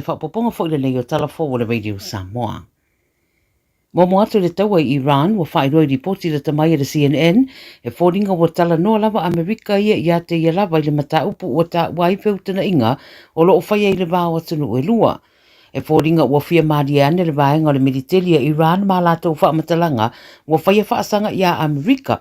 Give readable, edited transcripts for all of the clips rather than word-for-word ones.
faaopoopoga foi lenei o Tala Fou a le Radio Samoa. Muamua atu le taua i Iran ua faailoa i lipoti lata mai a le CNN e foliga ua talanoa lava Amerika ia ia te ia lava i le mataupu ua taua ai feutagaiga o lo o faia i le va o atunuu e lua. E foliga ua fia malie ane le vaega o le militeli a Iran ma a latou faamatalaga ua faia faasaga iā Amerika.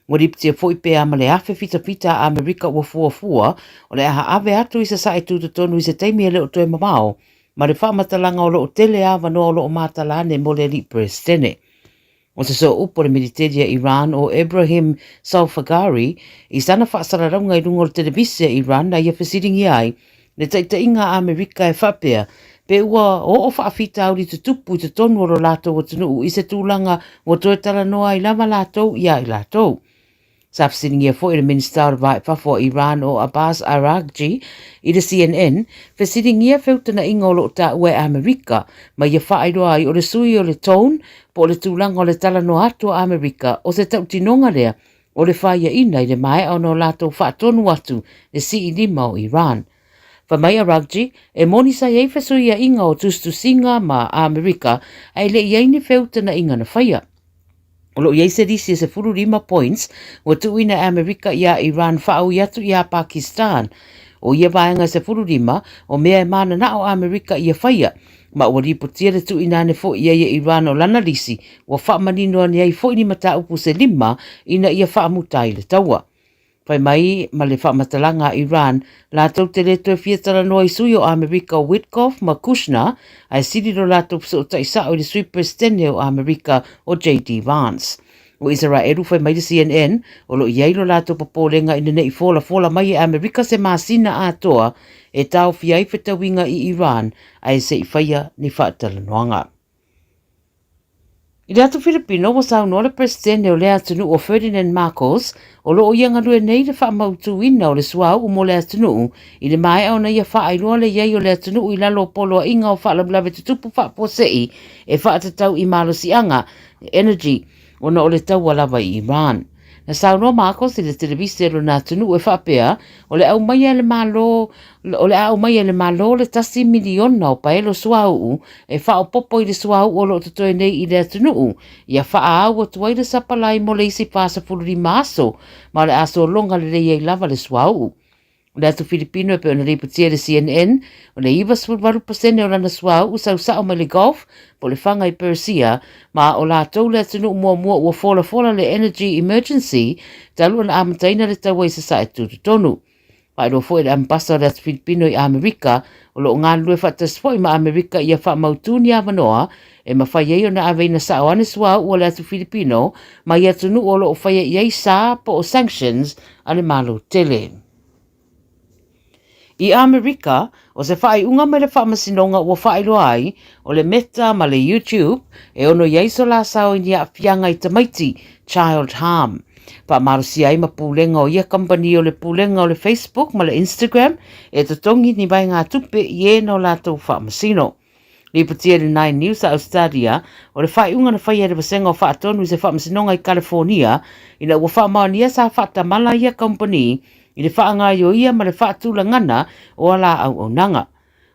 Ua lipitia foi pe a ma le 1000 fitafita a Amerika ua fuafua o le a ave atu i Sasae Tutotonu i se taimi e le o toe mamao ma le faamatalaga o lo o tele avanoa o lo o matala ane mo le alii Peresetene. O se sooupu o le militeli a Iran o Ebrahim Zolfaghari i sana faasalalauga i luga o le televise a Iran na ia fesiligia ai le taitaiga a Amerika e faapea pe ua oo faafitauli tutupu i totonu o lo latou atunuu i se tulaga ua toe talanoa ai lava latou iā i latou. Sa fesiligia foi e le Minisita o le Va i Fafo a Iran o Abbas Araghchi i le CNN, fesiligia feutagaiga o lo o taua e Amerika ma ia faailoa ai o le sui o le tone po o le tulaga o le talanoa atu a Amerika o se tautinoga lea o le faiaina i le maea ona o latou faatonu atu le sii lima o Iran. Fai mai Araghchi, e moni sa i ai fesuiaiga o tusitusiga ma Amerika ae le i ai ni feutagaiga na faia. O lo o i ai se lisi e 15 points ua tuuina e Amerika iā Iran faaui atu iā Pakistan. O ia vaega e 15, o mea e mananao Amerika ia faia, ma ua lipotia le tuuina ane foi i ai e Iran o lana lisi ua faamanino ane ai foi ni mataupu se lima ina ia faamuta ai le taua. Fai mai ma le faamatalaga a Iran, latou te le toe fia talanoa i sui o Amerika o Witkoff ma Kushner, ae sili lo latou fesootai sao i le sui Peresetene o Amerika o JD Vance. O Isaraelu, fai mai le CNN, o lo o i ai lo latou popolega ina ne i folafola mai e Amerika se masina atoa e taofia ai fetauiga i Iran ae se i faia ni faatalanoaga. I le atu Filipino, ua saunoa le Peresetene o lea atunuu o Ferdinand Marcos, o lo o ia galue nei le faamautuina o le suauu mo le atunuu i le maea ona ia faailoa le i ai o le atunuu i lalo o poloaiga o faalavelave tutupu faafuasei e faatatau i malosiaga, energy, ona o le taua lava i Iran. Na saunoa Marcos i le televise o lona atunuu e faapea, o le aumaia e le Malo, o le a aumaia e le Malo le tasi miliona o paelo suauu e faaopoopo i le suauu o lo o totoe nei i le atunuu, ia faaau atu ai le sapalai mo le isi 45 aso, ma o le a sologa lelei ai lava le suauu. O le atu Filipino e pei ona lipotia e le CNN, o le 98% o lana suauu sau sao mai le Gulf po o le Faga i Persia, ma o latou le atunuu muamua ua folafola le Energy Emergency talu ona amataina le taua i Sasae Tutotonu. Faailoa foi e le Ambasa o le atu Filipino i Amerika, o lo o galulue faatasi foi ma Amerika ia faamautu ni avanoa e mafai ai ona aveina sao ane suauu a le atu Filipino mai atunuu o lo o faia i ai sa po o sanctions a le Malo tele. I Amerika, o se faaiuga mai le faamasinoga ua faailoa ai, o le Meta ma le YouTube e ono i ai so la sao i ni aafiaga i tamaiti, child harm. Faamalosia ai ma pulega o ia kamupani o le pulega o le Facebook ma le Instagram e totogi ni vaegatupe i e no latou faamasino. Lipotia i le Nine News a Ausetalia, o le faaiuga na faia e le Vasega o Faatonu i se faamasinoga i Kalifornia, ina ua faamaonia sa faatamala ia kamupani i le faagaoioia ma le faatulagana o ala auaunaga.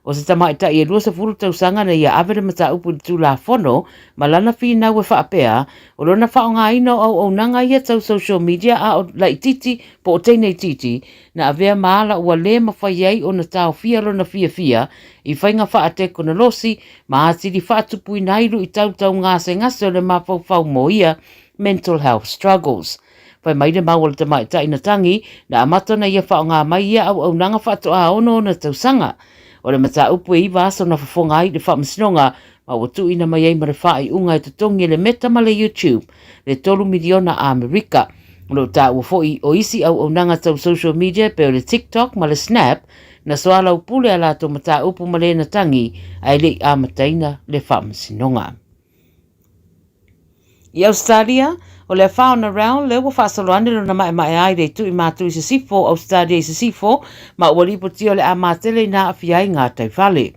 O se tamaitai e 20 tausaga na ia ave le mataupu i le Tulafono ma lana finau e faapea, o lona faaaogaina o auaunaga ia tau social media a o laitiiti po o teine itiiti, na avea ma ala ua lē mafai ai ona taofia lona fiafia i faiga faatekonolosi ma atili faatupuina ai luitau tau gasegase o le mafaufau mo ia mental health struggles. Fai mai le mau a le tamaitai na tangi, na amata ona ia faaaoga mai ia auaunaga faatoa 6 ona tausaga. O le mataupu e iva aso na fofoga ai i le faamasinoga ma ua tuuina mai ai ma le faaiuga e totogi e le Meta ma le YouTube le 3 miliona Amerika. O lo o taua foi o isi auaunaga tau social media e pei o le TikTok ma le Snap na soalaupule a latou mataupu ma lena tangi ae le i amataina le faamasinoga. I Ausetalia, o le afa o Narelle lea ua faasolo ane lona maemaea ai le itu i matu i sisifo o Ausetalia i sisifo ma ua lipotia o le a matele ina aafia ai gataifale.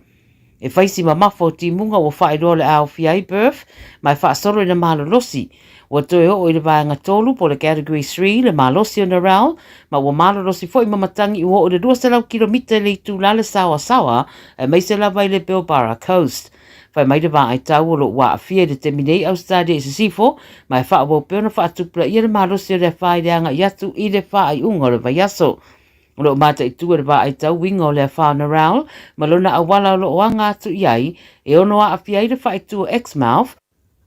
E fai si mamafa o timuga ua faailoa o le a aofia ai Perth ma e faasolo ina malolosi. Ua toe oo i le vaega 3 po o le Category 3 le malosi o Narelle ma ua malolosi foi ma matagi ua oo i le 200 kilomita i le itula le saoasaoa aemaise lava i le Pilbara Coast. Fai mai le vaai tau o lo o ua aafia i le taimi nei Ausetalia i sisifo ma e faaauau pea ona faatupulaia le malosi o le afa i le agai atu i le faaiuga o le vaiaso. O lo o mataitu e le vaai tau uiga o le afa o Narelle ma lona auala o lo o aga atu i ai e ono aafia ai le faaitu o Exmouth,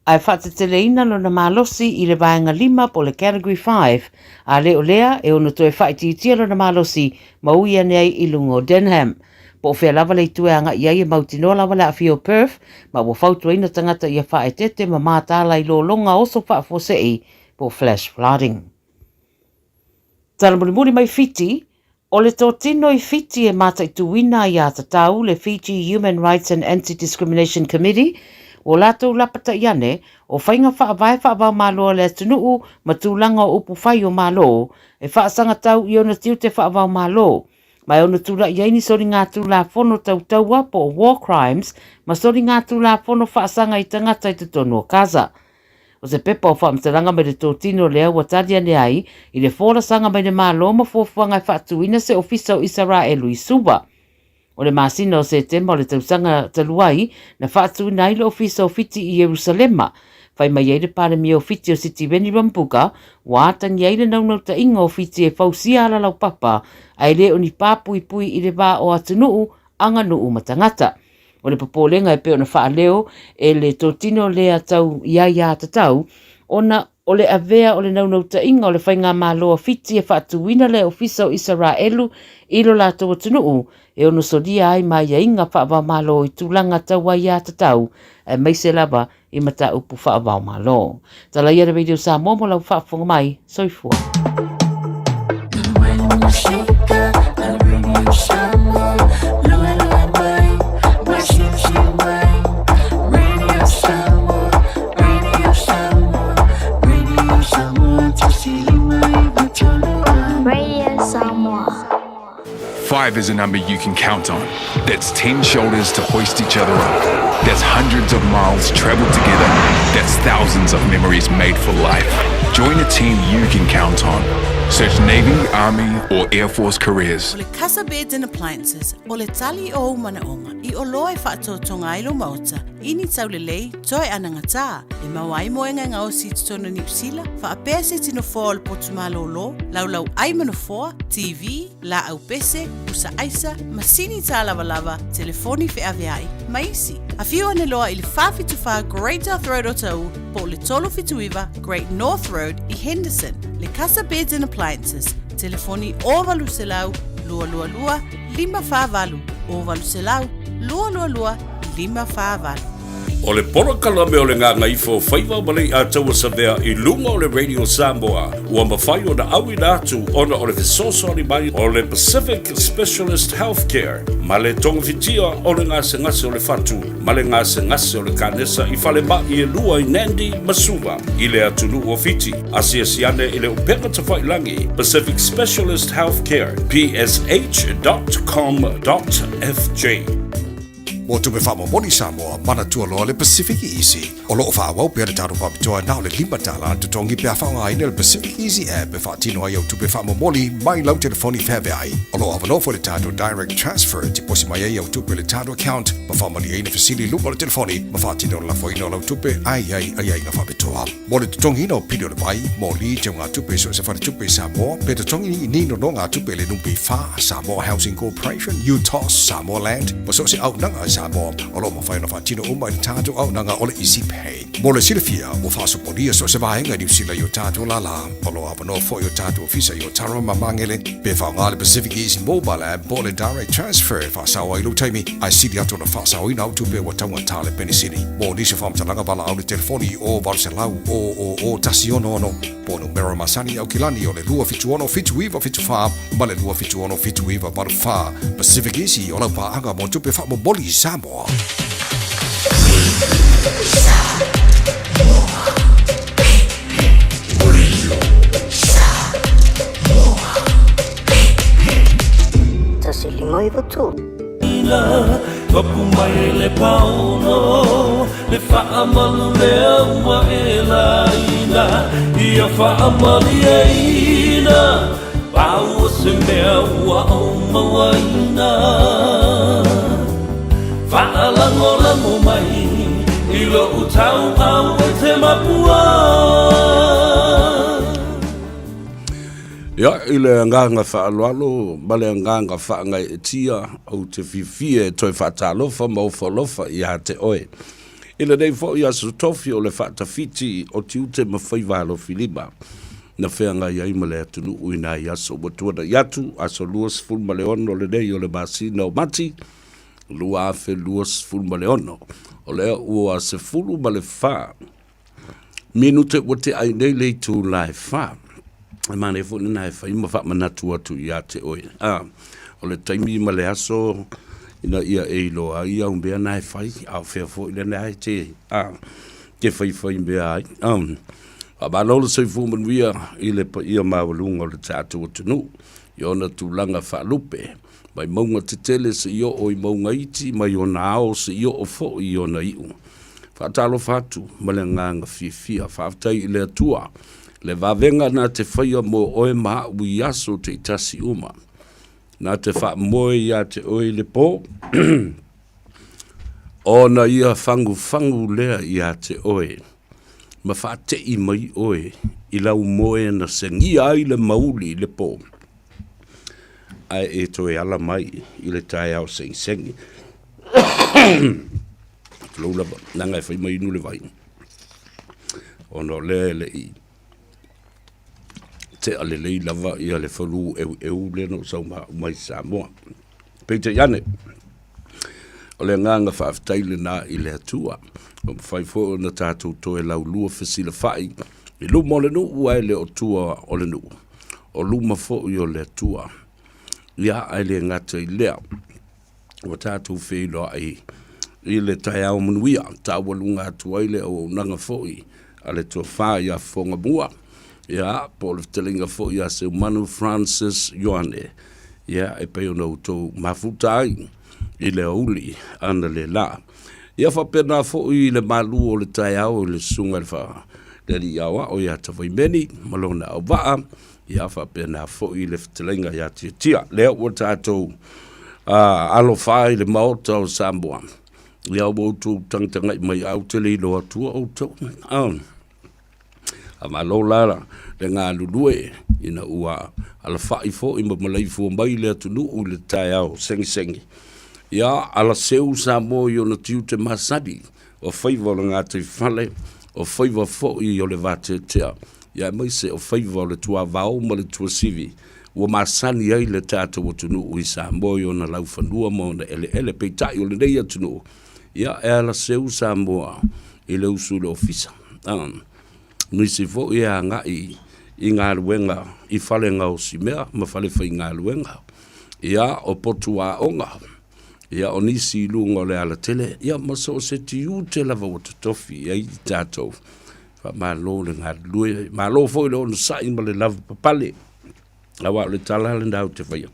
ae faateteleina lona malosi i le vaega 5 po o le Category 5, a le o lea e ono toe faaitiitia lona malosi ma ui ane ai i luga o Denham. Po o fea lava le itu e agai i ai e mautinoa lava le aafia o Perth ma ua fautuaina tagata ia faaeteete ma mataala i lologa oso faafuasei po o flash flooding. Tala mulimuli mai Fiti, O le totino i Fiti e mataituina ai aiatatau le Fiji Human Rights and Anti-Discrimination Committee, ua latou lapata'i ane o faiga faavae faavaomalo a le atunuu ma tulaga o upu fai o Malo e faasagatau i ona tiute faavaomalo ma e ono tula'i ai ni soligatulafono tau taua po o war crimes ma soligatulafono faasaga i tagata i totonu o Gaza. O se pepa o faamatalaga mai le totino lea ua tali ane ai i le folasaga mai le Malo ma fuafuaga e faatuina se ofisa o Isaraelu i Suva. O le masina o Setema o le tausaga talu ai na faatuina ai le ofisa o Fiti i Ierusalema. Fai mai ai le Palemia o Fiti o Sitiveni Rabuka ua atagia ai le naunautaiga o Fiti e fausia alalaupapa ae le o ni pā puipui i le va o atunuu, aganuu ma tagata. O le popolega e pei ona faaleo e le totino lea tau i aiatatau, ona o le avea o le naunautaiga o le faigamalo a Fiti e faatuina le Ofisa o Isaraelu i lo latou atunuu e ono solia ai ma aiaiga faava-o-Malo i tulaga tau aiatatau aemaise lava i mataupu faava-o-Malo. Talaia le Radio Samoa mo lau faafofoga mai. Soifua. Radio Samoa. Five is a number you can count on. That's 10 shoulders to hoist each other up. That's hundreds of miles traveled together. That's thousands of memories made for life. Join a team you can count on. Search Navy, Army, or Air Force careers. O le Casa Beds and Appliances, o le tali o ou manaoga i oloa e faatotoga ai lou maota i ni taulelei toe anagatā e maua ai moega e gaosi i totonu o Niu Sila, faapea se iti nofoa o le potu malōlō, laulau ai ma nofoa, TV, laau pese, pusa aisa, masini tālavalava, telefoni feaveai, ma isi. Afio ane loa i le 474 Great South Road o Taʻu po o le 379 Great North Road i Henderson. Le Casa Beds and Appliances, telefoni 0800 222 548, 0800 222 548. O le polokalame o le Gagaifo Faiva ma Leiataua Savea i luga o le Radio Samoa ua mafai ona auina atu ona o le fesoasoani mai o le Pacific Specialist Healthcare ma le togafitia o le gasegase o le fatu ma le gasegase o le kanesa i falemai e lua i Nandi ma Suva i le atunuu o Fiti. Asiasi ane i le upega tafailagi Pacific Specialist Healthcare, psh.com.fj. Mo tupe faamomoli Samoa, manatua loa le Pacific Easy. O lo o faaauau pea le tatou faapitoa na o le $5 le totogi pe a faaaogaina le Pacific Easy app e faatino ai au tupe faamomoli mai lau telefoni feaveai. O lo o avanoa foi le tatou Direct Transfer e tiposi mai ai au tupe i le tatou account ma faamalieina fesili i luga o le telefoni ma faatino le lafoina o lau tupe ae i ai aiaiga faapitoa. Mo le totogiina o pili o le vai, moli, teugatupe i so o se faletupe i Samoa, pe totogi ni nonogatupe i le NPF, Samoa Housing Corporation, UTOS, Samoa Land, ma so o se auaunaga i Samoa, o lo o mafai ona faatino uma i le tatou auaunaga o le Easy Pay. Mo le silafia, ua faasopolia so o se vaega i Niu Sila i o tatou lālā. O lo o avanoa foi o tatou ofisa i Otaru ma Magele, pe faaaoga le Pacific Easy Mobile App po o le Direct Transfer e faasao ai lou taimi, ae sili atu ona faasaoina au tupe ua taugata le penisini. Mo nisi o faamatalaga valaau le telefoni i o 800 000 166 po o numera masani i Aukilani o le 276 7974 ma le 276 7984. Pacific Easy o lau paaga mo tupe faamomoli i Samoa. Papu mai le paono Le faamalu lea ua e laina Ia faamalieina Pau o se mea ua ou mauaina Faalagolago mai I lou tauau e te mapua. Ia, i le agaga faaaloalo ma le agaga faagaeetia, ou te fiafia e toe faatalofa ma ofo alofa ia te oe. I lenei foi aso tofi o le faatafiti o tiute ma faiva alofilima, na feagai ai ma le atunuu i nai aso ua tuanai atu, aso 26 lenei o le masina o Mati, 2026. O lea ua 14 minute ua tea ai nei le itula e fa. E manaia foi lena e fai ma faamanatu atu ia te oe. A, o le taimi ma le aso ina ia e iloa ai au mea na e fai, a o fea foi lena e te, a, te faifai mea ai. A, faamalo le soifua manuia i le paia maualuga o le tatou atunuu i ona tulaga faalupe, mai mauga tetele seia oo i mauga iti, mai ona ao seia oo foi i ona iu. Faatalofa atu ma le agaga fiafia. Faafetai i le Atua le vavega na te faia mo oe ma aʻu i aso taitasi uma. Na te faamoe ia te oe i le po, ona ia fagufagu lea ia te oe, ma faateʻi mai oe i lau moe na segia ai le mauli i le po, ae e toe ala mai i le taeao segisegi. Tulou lava, leaga e fai mai inu le vai, ona o lea e le i tea lelei lava ia le falu eueu lea na ou sau mai i Samoa. Peitai ane, o le agaga faafetai lena i le Atua, ua mafai foi ona tatou toe laulua fesilafai i luma o le nuu ae le o tua o le nuu, o luma foi o le Atua. Ia, ae le gata i lea, ua tatou feiloai i le taeao manuia, taualuga atu ai le auaunaga foi a le Tofa ia Fofogamua, ia, po o le fetalaiga foi ia Seumanu Francis Ioane, ia, e pei ona outou mafuta ai i le aoauli analeila. Ia faapena foi i le malu o le taeao i le susuga i le fa, le alii aoao ia Tavaimeni ma lona auvaa, Ia faapena foi le fetalaiga ia Tiatia. Lea ua tatou alofa ai i le Maota o Samoa, ia ua outou tagatagai mai ae ou te le iloa atua outou. Faamalo la le galulue ina ua alafai foi ma malaifua mai le atunuu i le taeao segisegi. Ia alaseu Samoa i ona tiute masani, o faiva o le gataifale, o faiva foi o le vateatea, ia aemaise o faiva o le tuavao ma le tuasivi ua masani ai le tatou atunuu i Samoa i ona laufanua ma ona eleele. Peitai o lenei atunuu, ia e alaseu Samoa i le usu i le ofisa. Nisi foi e agai i galuega i fale gaosi mea ma fale faigaluega, ia o potu aoga, ia o nisi i luga o le alatele, ia ma so o se tiute lava ua totofi i ai i tatou. Faamalo le galulue, malo foi le onosai ma le lavapapale. Aua o le tala lena ou te faia,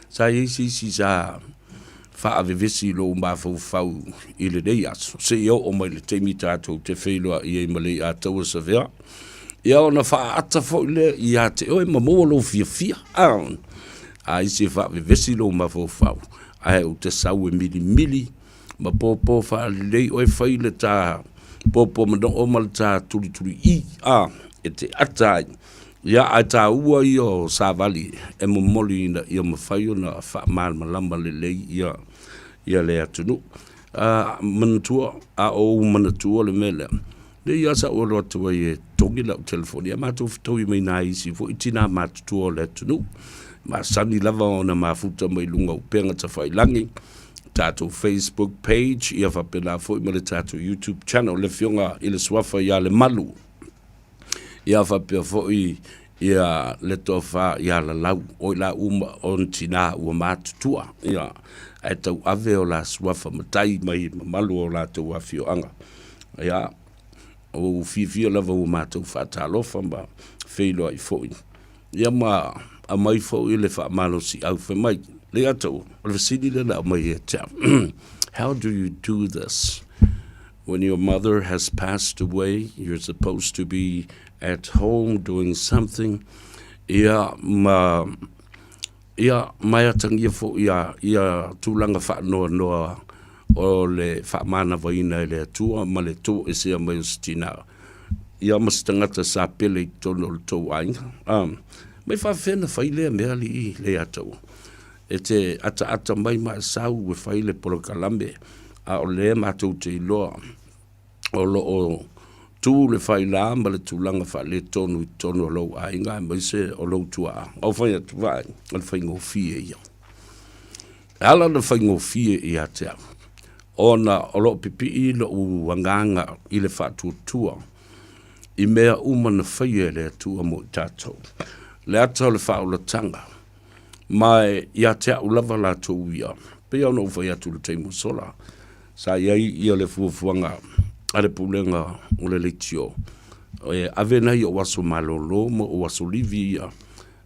sa i ai se isi sa faavevesi i lou mafaufau i lenei aso, seia oo mai i le taimi tatou te feiloai ai ma Leiataua Savea, ia ona faaata foi lea ia te oe ma maua lou fiafia. A isi e faavevesi lou mafaufau, ae ou te sau e milimili ma pōpō faalelei oe fai le ta pōpō manoo ma le ta tulituliī a e te ata ai. Ia, ae taua ia o savali e momoli ina ia mafai ona faamalamalama lelei ia ia le atunuu. A manatua, a o ou manatua le mea lea, Nei lava sa ou alu atu ai e togi lau telefoni, ae matou fetaui mai nai isi foi tina matutua o le atunuu. Masani lava ona mafuta mai luga o upega tafailagi, tatou Facebook page, ia faapena foi ma le tatou YouTube channel, le afioga i le suafa ia Lemalu, ia faapea foi ia le tofa ia Lalau, o i laua ma ona tina ua matutua, ia, ae tauave o la suafa matai mai mamalu o latou afioaga. Ia, ua ou fiafia lava ua matou faatalofa ma feiloai foi. Ia ma aumai foi le faamalosiau fai mai, Leiataua, o le fesili lea na aumai ia te au. How do you do this? When your mother has passed away, you're supposed to be at home doing something. Ia, ma, ia, ma e atagia foi ia, ia tulaga faanoanoa o le faamanavaina e le Atua ma le toesea mai o se tinā. Ia ma se tagata sa pele i totonu o le tou aiga. Um, mai faafefea na fai lea mea alii Leiataua. E te ataata mai ma e sau e fai le polokalame, a o lea matou te iloa o lo o tu le faila ma le tulaga faaletonu i totonu o lou aiga aemaise o lou tuaa. Ou fai atu, vaai, o le faigofie ia. E ala ona faigofie ia te au, ona o lo o pipii lou agaga i le faatuatua i mea uma na faia e le Atua mo i tatou. Le ata o le faaolataga, ma e ia te au lava latou ia. Pei ona ou fai atu i le taimi ua sola, sa i ai ia le fuafuaga a le Pulega o le Leitio e ave nai ou aso malolo ma ou aso livi ia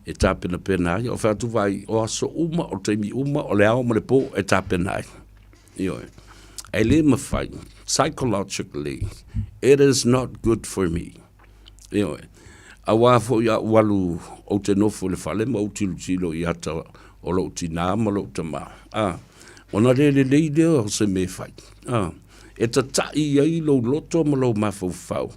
e tapenapena ai. O fai atu vai, o aso uma, o taimi uma, o le ao ma le po e tapena ai. Ioe. E le mafai, psychologically, it is not good for me. Ioe. Auā foi a ou alu ou te nofo i le fale ma ou tilotilo i ata o lou tinā ma lou tamā, ā, ona le lelei lea o se mea e fai, ā, e tataʻi ai lou loto ma lou mafaufau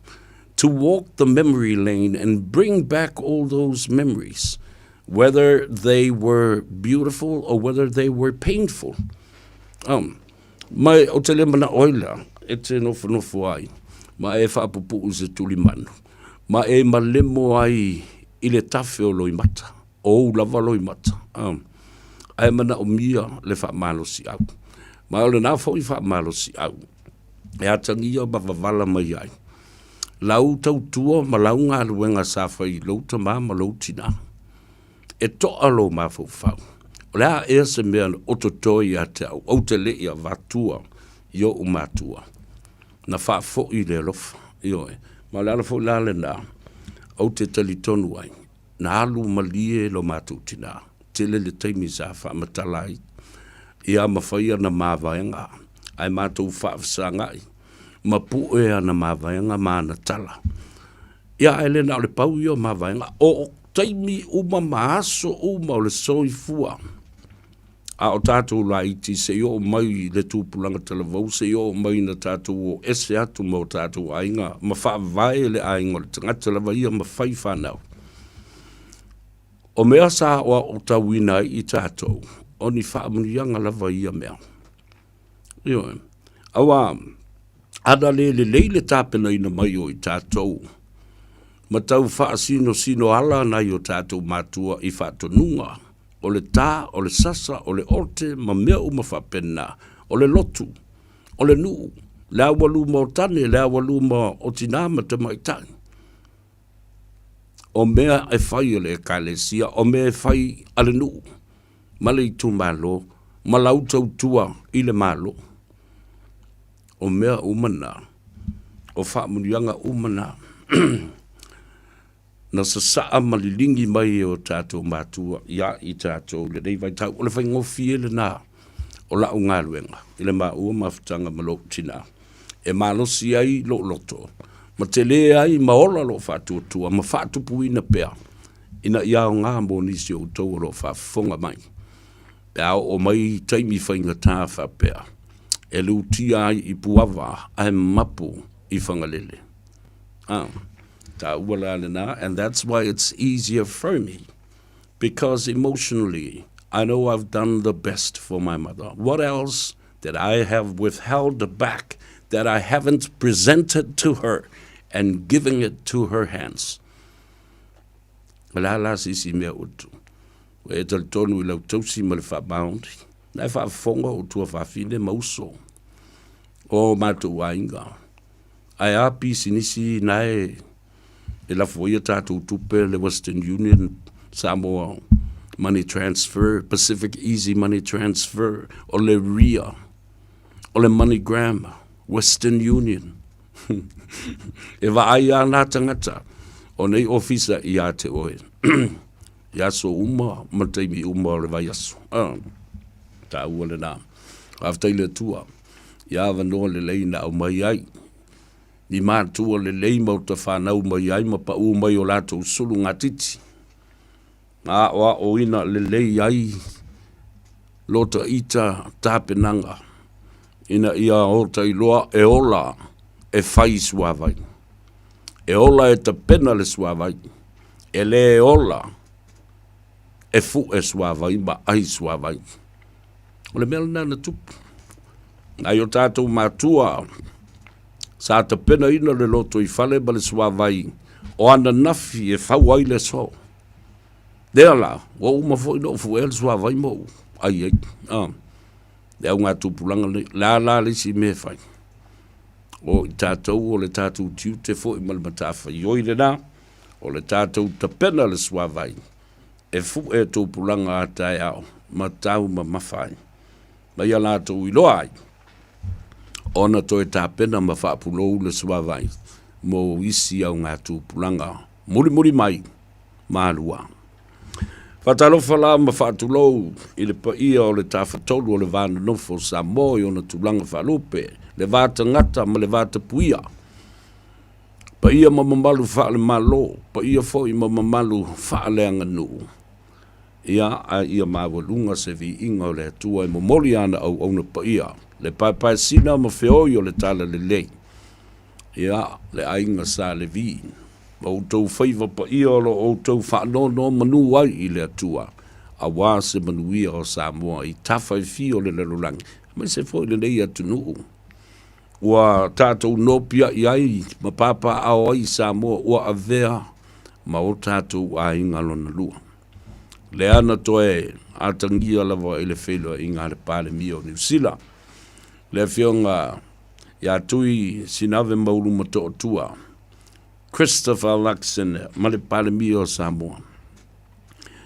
to walk the memory lane and bring back all those memories, whether they were beautiful or whether they were painful. Um, Ma ou te le manaʻo ai la e te nofonofo ai, ma e faapupuʻu i se tulimanu, ma e malemo ai i le tafe o loimata, o ou lava loimata, ae manaʻomia le faamalosiʻau. Ma o lenā foi faamalosiʻau e atagia ma wavala mai ai lau tautua ma lau galuega sa fai i lou tamā ma lou tinā. E toʻa lou mafaufau. O le a ea se mea na ototo ia te au, ou te le i avatua i oʻu matua. Na faafoʻi le alofa. Ioe. Ma o le ala foi la lenā, ou te talitonu ai, na alu malie lo matou tinā. Tele le taimi sa faamatala ai, ia mafai ana mavaega, ae matou faafesagaʻi, ma puʻe ana mavaega ma ana tala. Ia, ae le na o le pau ia o mavaega, o taimi uma ma aso uma o le soifua. A o tatou laiti se i oo mai i le tupulaga talavou, se i oo mai ina tatou o ese atu ma o tatou aiga, ma faavae le aiga o le tagata lava ia ma fai fanau. O mea sa aoaotauina ai i tatou, o ni faamanuiaga lava ia mea. Ioe. Auā, ana le lelei le tapenaina mai o i tatou, ma tau faasinosino ala nai o tatou matua i faatonuga, o le tā, o le sasa, o le ote, ma mea uma faapena, o le lotu, o le nuu, le aualuma o tane, le aualuma o tinā ma tamaitai. O mea e fai e le Ekalesia, o mea e fai a le nuu ma le itumalo ma lau tautua i le Malo. O mea uma na, o faamanuiaga uma na, na sasaa ma liligi mai e o tatou matua ia i tatou i lenei vaitau. O le faigofie lena o lau galuega i le maua mafutaga ma lou tinā. e malosi ai lou loto, ma tele ai ma ola lou faatuatua ma faatupuina pea, ina ia aoga mo nisi o outou o lo o faafofoga mai, pe a oo mai taimi faigata faapea, e lutia ai i Puava ae mapu i Fagalele. Ah, taua la lena, and that's why it's easier for me, because emotionally I know I've done the best for my mother. What else that I have withheld back that I haven't presented to her and giving it to her hands. O le a la se isi mea utu? Ua e talitonu i lau tausi ma le faamaoni. Na e faafofoga o tuafafine ma uso o matou aiga. Ae a pisinisi na e e lafo ai a tatou tupe le Western Union, Samoa Money Transfer, Pacific Easy Money Transfer, o le RIA, o le MoneyGram, Western Union. E vaai a nā tangata o nei ofisa ia te oe. I aso uma ma taimi uma o le vaiaso. Ah, tāua lenā. Faafetai i le Atua. I avanoa lelei na aumai ai ni matua lelei ma uta fanau mai ai ma paʻū mai o latou sulu gatiti, na aʻoaʻoina lelei ai lota ita tapenaga ina ia ota iloa e ola e fai suavai. E ola e tapena le suavai, e lē ola e fuʻe suavai ma ʻai suavai. O le mea lena na tupu. Nai o tatou matua sa tapenaina le lotoifale ma le suavai o ananafi e fau ai le aso. Lea la, ua uma foi ona ou fuea le suavai ma ou ai ai. Ah, le augatupulaga lenei. O le a la le isi mea e fai? O i tatou o le tatou tiute foi ma le matafaioi lena, o le tatou tapena le suavai e fuʻe tupulaga a taeao ma tau mamafa ai, ma ia latou iloa ai ona toe tapena ma faapulou le suavai mo isi augatupulaga mulimuli mai malua. Faatalofa la ma faatulou i le paia o le Tafatolu o le Va Nonofo o Samoa i ona tulaga faalupe, le va tagata ma le va tapuia, paia ma mamalu faale-Malo, paia foi ma mamalu faaleaganuu. Ia, a ia maualuga se viiga o le Atua e momoli ana auauna paia, le paepaesina ma feoi o le Talalelei, ia, le aiga Sa Levi, ma outou faiva paia o lo o outou faanonomanu ai i le Atua, aua se manuia o Samoa i tafa e fia o le lalolagi, aemaise foi lenei atunuu ua tatou nopiai ai ma papaaao ai i Samoa ua avea ma o tatou aiga lona lua. Lea na toe atagia lava i le feiloaiga a le Palemia o Niu Sila, le Afioga ia Tui Sinave Maulumatootua, Christopher Luxon ma le Palemia o Samoa,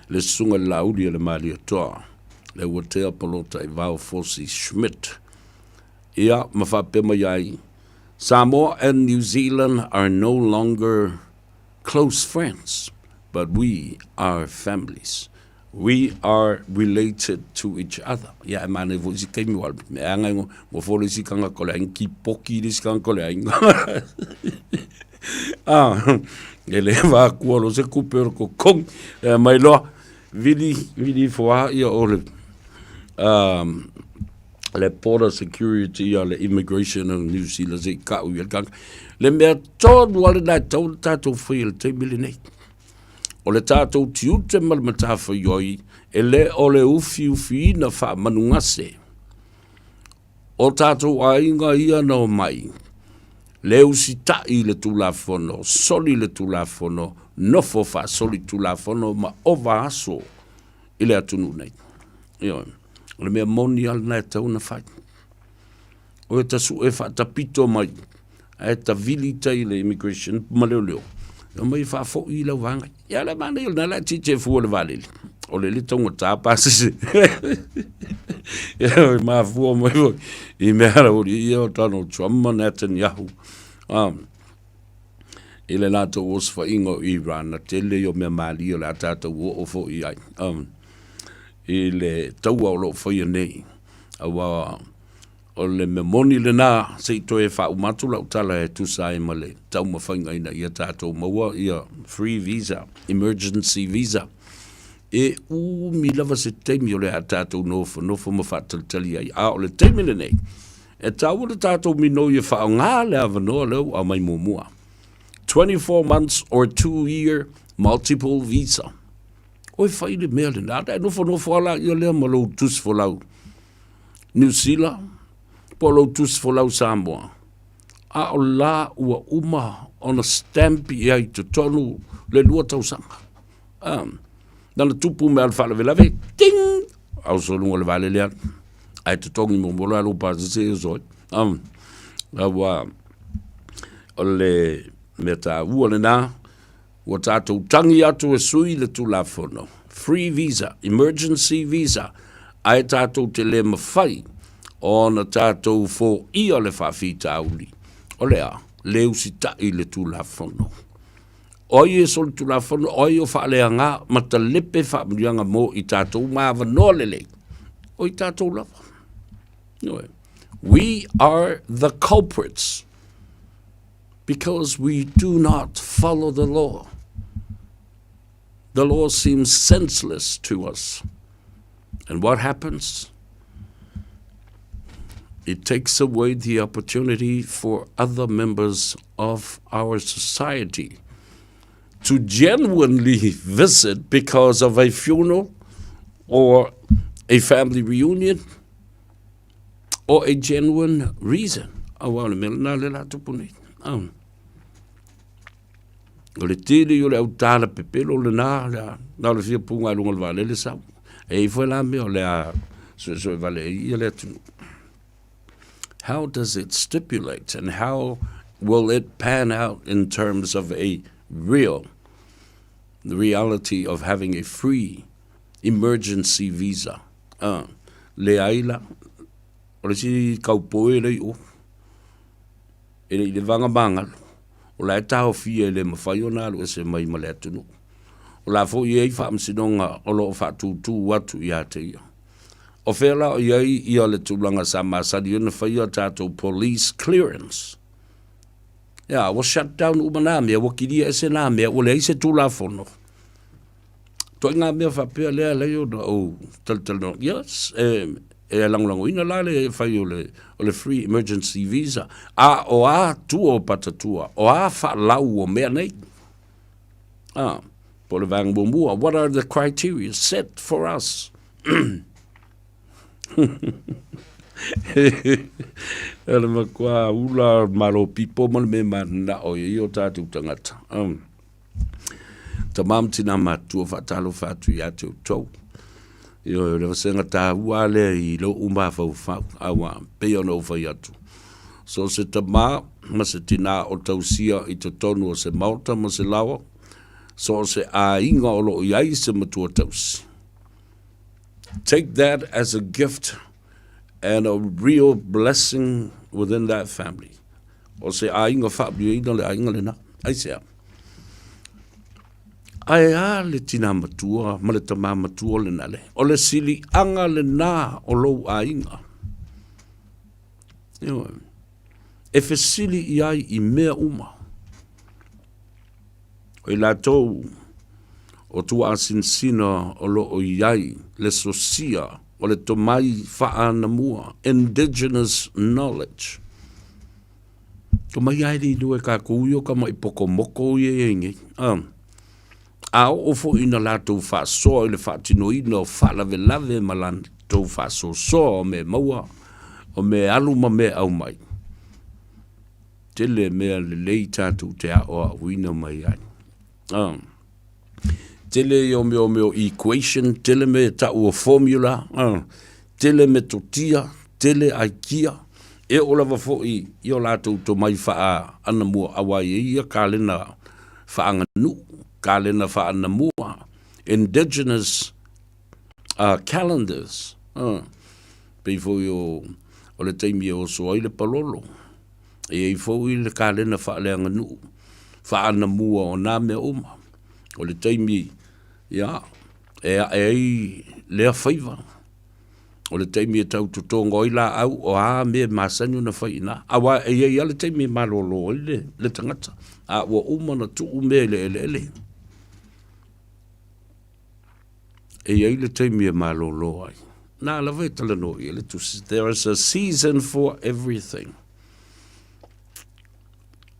le Susuga i le Laauli a le Malietoa, le Uatea Polotaivao Fosi Schmidt, ia ma faapea mai ai, Samoa and New Zealand are no longer close friends, but we are families. We are related to each other. Ia, e manaia foi isi taimi ua mea anga e nofo le isi tagata o le aiga, kipoki le isi tagata o le aiga. Ah, e le vaakua lo se kupe o le kokogi. E mai loa, vili, vili ifo lava ia o le, um, le border security a le immigration o New Zealand se i kau i le tagata. Le mea tonu lava lena e tatau ona tatou faia i le taimi lenei. O le tatou tiute ma le matafaioi, e le o le ufiufiina faamanugase o tatou aiga ia na omai, le usitai i le Tulafono, soli le Tulafono, nofo faasolitulafono ma ova aso i le atunuu nei. Ioe. O le mea moni lava lena e tatau ona fai. O e tasue faatapito mai, ae tavili tai i le immigration ma leoleo, e omai e faafoi i lau vaega. Ia le manaia o lena la e tietie fua le vaalele. O le le taugata pasese. Ia e mafua mai foi i mea la uri ia o Donald Trump ma Netanyahu. I le latou osofaiga o Iran, na tele ia o mea malie o le a tatou oo foi i ai. I le taua o lo o faia nei. Aua o le mea moni lena, se i toe faauma atu lau tala e tusa ai ma le taumafaiga ina ia tatou maua ia free visa, emergency visa. E umi lava se taimi o le a tatou nofonofo ma faatalitali ai, a o le taimi lenei, e taua le tatou minoi e faaaoga le avanoa lea ua aumai muamua. 24 months or 2 year multiple visa. Oi fai le mea lena, ana e nofonofo lava laia lea ma lou tusi folau Niu Sila po o lou tusi folau Samoa, a o la ua uma ona stamp i ai i totonu le lua tausaga. Ah, na ona tupu mea o le faalavelave, ting! A oso i luga o le vaalele alu. Ae totogi muamua loa lou pasese e oso ai. Ah, aua o le mea taua lena, Ua tatou tagi atu e sui le Tulafono, Free Visa, Emergency Visa, ae tatou te le mafai ona tatou foia le faafitauli, o le a? Le usitai i le Tulafono. O ai e solitulafono, o ai o faaleaga ma talepe faamanuiaga mo i tatou ma avanoa lelei, o i tatou lava. Ioe. We are the culprits because we do not follow the law. The law seems senseless to us. And what happens? It takes away the opportunity for other members of our society to genuinely visit because of a funeral or a family reunion or a genuine reason. Aua o le mea lena lea la tupu nei. Um. O le tele o le au tala pepelo lena, lea, na o le fia punga lunga le vaalele sau. E i foi la mea o le a suesue vale i ia le atunuu. How does it stipulate and how will it pan out in terms of a real the reality of having a free emergency visa? Uh, leai la, o le isi kaupoe le i o, e le i le vaga magalo, o la e taofia e le mafai ona alu ese mai ma le atunuu. O la foi e i ai faamasinoga o lo o faatūtū atu ia te ia. O fea la o i ai ia le tulaga sa masani ona faia tatou police clearance? Ia, ua shut down uma nā mea, ua kilia ese nā mea, ua leai se Tulafono. Ituaiga mea faapea lea e alai ona ou talatalanoa. Yes, e, e lagolagoina la le fai o le, o le free emergency visa. A o a tua o patatua, o a faalau o mea nei? Ah, po o le vaega muamua, what are the criteria set for us? E le matua ula malo pipo ma le mea mananao i ai o tatou tagata. Um. Tama ma tina matua faatalofa atu ia te outou. Ioe, o le vasega taua lea i lou mafaufau, aua pei ona ou fai atu. So se tama ma se tina o tausia i totonu o se maota ma se laoa, so o se aiga o lo o i ai se matua tausi. Take that as a gift and a real blessing within that family. O se aiga faamanuiaina le aiga lena. Aisea? Ae a le tina matua ma le tama matua lena le? O le siliaga lena o lou aiga. Ioe. E fesili i ai i mea uma. O i latou o tuaasinasina o lo o i ai le sosia o le tomai faaanamua, indigenous knowledge. Tomai lava e le iloa e kakou ia o ka maʻi pokomoko ia e i ai nei. A, a oo foi ina latou faasoa i le faatinoina o faalavelave ma latou faasoasoa o mea maua, o mea alu ma mea aumai, tele mea lelei tatou te aoaoina mai ai. A, tele ia o mea o mea o equation, tele mea e tau o formula, a, tele metotia, tele aikia, e oo lava foi i o latou tomai faa-anamua aua e i ai ia kalena faaganuu, kalena faa-anamua, indigenous calendars, a, pei foi o, o le taimi e oso ai le palolo. E i ai foi le kalena faaleaganuu, faa-anamua o nā mea uma. O le taimi, ia, e ae ai lea faiva. O le taimi e tau totogo ai laau, o a mea e masani ona fai i ina. Aua e i ai lava le taimi e malolo ai le, le tagata, a ua uma ona tuu mea i le eleele. E i ai le taimi e malolo ai. Nā lava e talanoa i ai le Tusi, There is a season for everything.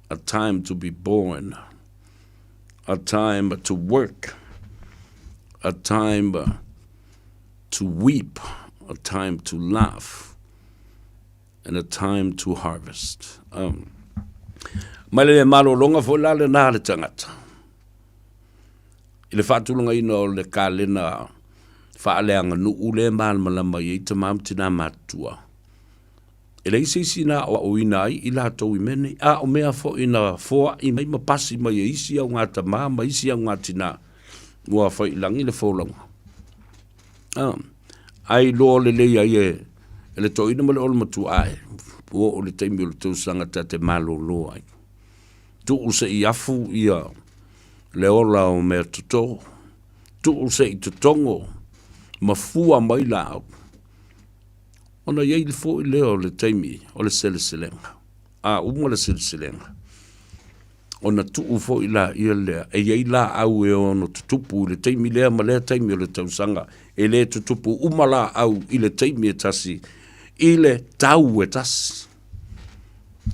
A time to be born, a time to work, a time to weep, a time to laugh, and a time to harvest. Um, mai le malologa foi la lena le tagata. I le faatulagaina o le kalena faaleaganuu lea e malamalama i ai tama ma tina matutua, e leai se isi na aoaoina ai i latou i mea nei, a o mea foi na foai mai ma pasi mai e isi augatama ma isi augatina ua fai i lagi le folauga. A, ae iloa lelei ai e, e le toeaina ma le olomatua, ae ua oo i le taimi o le tausaga ta te malolo ai. Tuu se i afu ia le ola o mea toto, tuu se i totogo ma fua mai laau. Ona i ai foi lea o le taimi o le seleselega. A uma le seleselega, ona tuu foi laia lea, e i ai laau e ono tutupu i le taimi lea ma lea taimi o le tausaga, e le tutupu uma laau i le taimi e tasi, i le tau e tasi.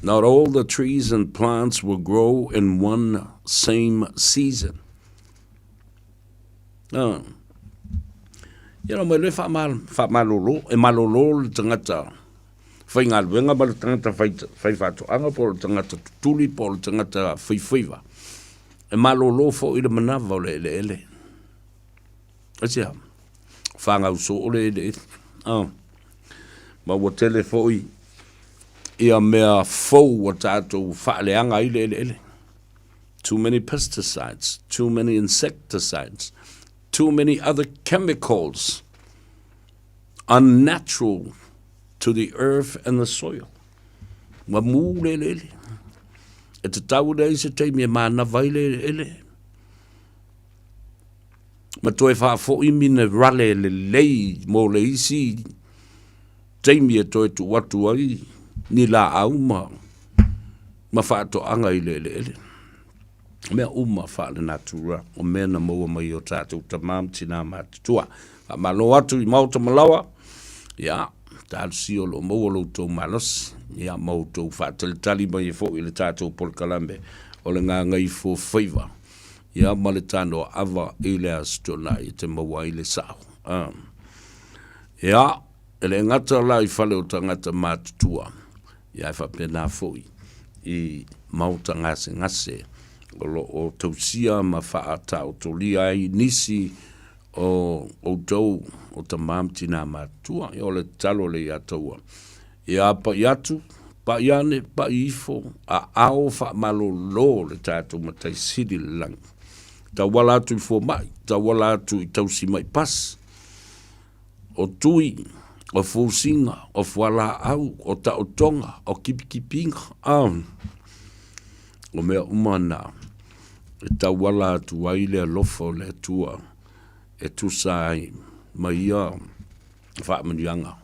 Not all the trees and plants will grow in one same season. Ah. Ia mai le faamalolo, e malolo le tagata faigaluega ma le tagata faifaatoaga po o le tagata tutuli po o le tagata faifaiva. E malolo foi le manava o le eleele. Aisea? Fanau soo le eleele. Ah. Ma ua tele foi ia mea fou ua tatou faaleaga ai le eleele. Too many pesticides, too many insecticides, too many other chemicals unnatural to the earth and the soil. Ua mū le eleele. E tatau lea i se taimi e manava ai le eleele. Ma toe faafoi minerale lelei mo le isi taimi e toe tuu atu ai ni laau ma ma faatoaga i le eleele. Mea uma faale-natura o mea na maua mai i o tātou tamā ma tinā matutua. Faamalo atu i Maota Malawa, ia, talosia o lo o maua lo outou malosi, ia, ma outou faatalitali mai ai foi i le tātou polokalame o le Gagaifo Faiva, ia, ma le tanoa ava i le Aso Toonai e te maua ai le sao. Ah. Ia, e le gata la i fale o tagata matutua, ia e faapena foi i maota gasegase o lo o tausia ma faataotolia ai nisi o outou o tamā ma tinā matutua. Ia o le tatalo lea ia taua. Ia pa'i atu, pa'i ane, pa'i ifo, aao faamalolo le tatou Matai Sili i le lagi. Tauala atu i fomai, tauala atu i tausi mai pasi, o tui, o fusiga, o fualaau, o taotoga, o kipikipiga, a o mea uma na e tauala atu ai le alofa o le Atua e tusa ai ma ia faamanuiaga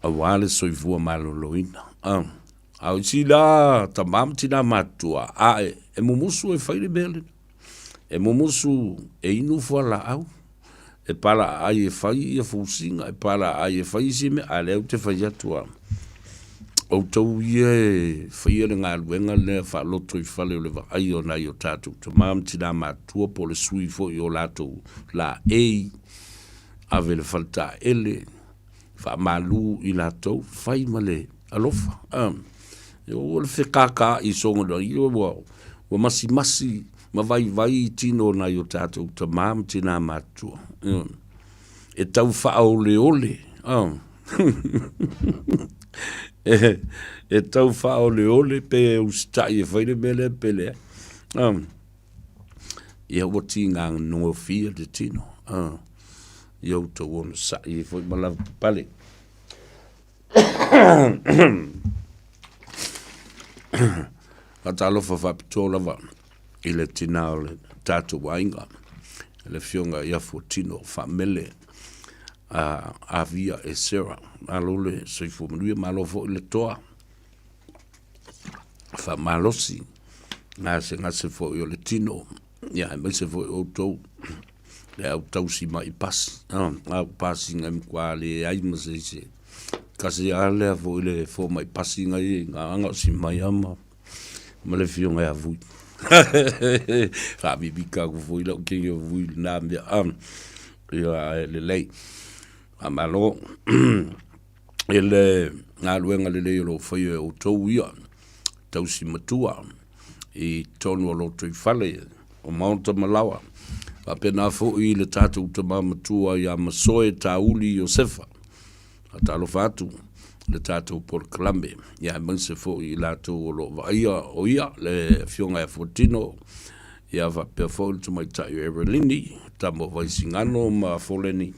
aua le soifua maloloina. A o isi la tamā ma tinā matutua, a e mumusu e fai le mea lena. E mumusu e inu fualaau, e palaaai e fai ia fusiga, e palaaai e fai isi mea, a o lea ou te fai atu lava, outou ia e faia le galuega lea faalotoifale o le vaai o nai o tatou tama ma tina matutua po o le sui foi o latou laei, ave i le faletaele, faamalu i latou, fai ma le alofa. Ua le fekakaai soga ia ua, ua masimasi ma vaivai i tino o nai o tatou tamā ma tinā matutua. E tau faaoleole. E, e tau faaoleole pe usitai e fai le mea lea pe leai. Ia ua tiga gofie le tino. Ia outou onosai ai foi ma lavapapale. Faatalofa faapitoa lava i le tinā o le tatou aiga, le Afioga ia Fuatino Faamele a Avia e Sarah. Malo le soifua manuia, malo foi le toa faamalosi, gasegase foi o le tino, ia aemaise foi outou le au tausi mai pasi, au pasiga e matua leai ma se isi. Tasi lava lea foi le fomai pasiga ia i Gagaga o Simai lava ma, ma le afioga ia Vui. Faamimita atu foi lau teine o Vui i lena mea, ia ae lelei. Faamalo i le galuega lelei o lo o faia e outou ia tausi matua i totonu o lotoifale o maota ma laoa. Faapena foi i le tatou tama matua ia Masoe Tauli Iosefa. Faatalofa atu i le tatou polokalame, ia aemaise foi i latou o lo o vaaia o ia le Afioga ia Fuatino, ia faapea foi le tamaitai o Erelini, tama o Vaisigano ma Foleni.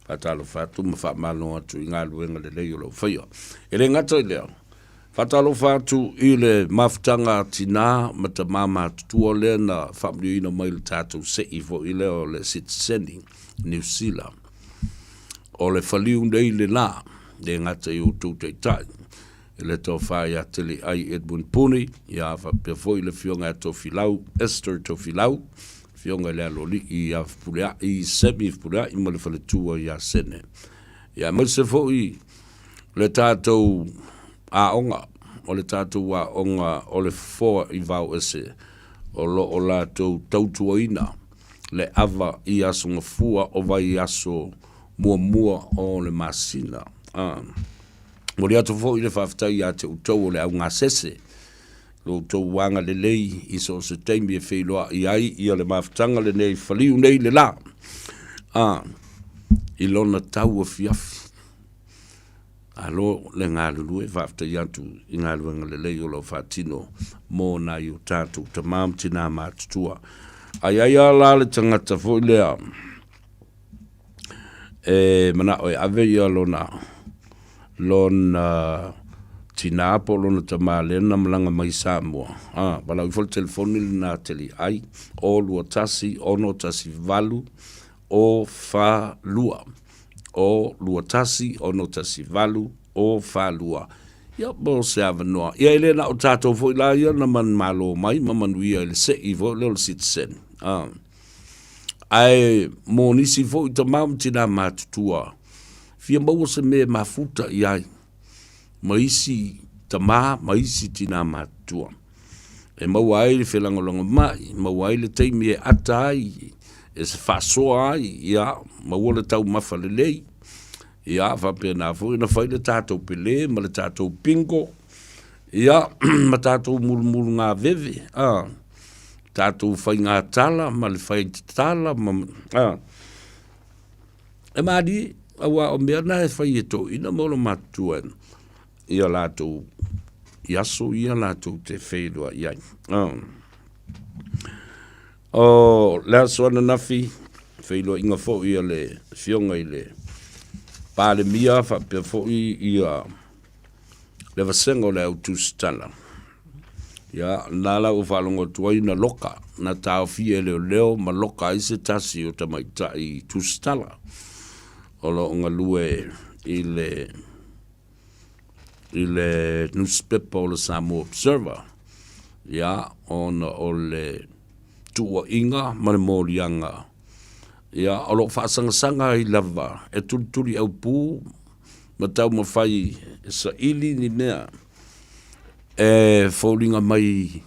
Faatalofa atu ma faamalo atu i galuega lelei o lo o faia. E le gata i lea, faatalofa atu i le mafutaga a tinā ma tamā matutua lea na faamanuiaina mai i le tatou sei foi lea o le sitiseni Niu Sila. O le faliu nei le la, le gata i outou taitai, i le tofa ia Teliai Edwin Puni, ia faapea foi le afioga ia Tofilau Esther Tofilau, afioga i le Aloalii ia Fepuleai Semi Fepuleai ma le faletua ia Sene. Ia aemaise foi le tatou aoga, o le tatou aoga o le Fofoa i Vaoese, o lo o latou tautuaina le ava i Aso Gafua o vaiaso muamua o le masina. A. Momoli atu foi le faafetai ia te outou o le augasese, lo outou agalelei i so o se taimi e feiloai ai ia le mafutaga lenei faliu nei le la. A. I lona tau afiafi. Alo le galulue, faafetai atu i galuega lelei o lo o faatino mo nai o tatou tama ma tinā matutua. A i ai lava la le tagata foi lea e manao e ave ia lona lona tinā po o lona tama lea na malaga mai i Samoa, a, valaau ifo le telefoni lena a Teliai, 0 21 6 18 O fa lua. O lua tasi, ono tasi valu, o fa lua. Ia, mo se avanoa. Ia, e le na o tatou foi la ia na manumalo mai ma manuia i le sei foi lea o le citizen. Ah. Ae mo nisi foi tama ma tinā matutua, fia maua se mea e mafuta i ai ma isi tama ma isi tinā matutua. E maua ai le felagolagomai, maua ai le taimi e ata ai, e faasoa ai, ia, maua le taumafa lelei, ia, faapena foi ona fai le tatou pele ma le tatou bingo, ia, ma tatou mulumulugaveve, a, tatou faigatala ma le faitatala ma, a, e malie, aua o mea na e fai e toeaiina ma olomatua ia latou i aso ia latou te feiloai ai. O le aso ananafi, feiloaiga foi a le Afioga i le Palemia faapea foi ia le vasega o le au tusitala. Ia, na la ua faalogo atu ai na loka, na taofia e leoleo ma loka ai se tasi o tamaitai tusitala o lo o galue i le i le nusipepa o le Samoa Observer, ia, ona o le tuuaiga ma le moliaga, ia, o lo o faasagasaga ai lava e tulituliaupu ma taumafai e saili ni mea e foliga mai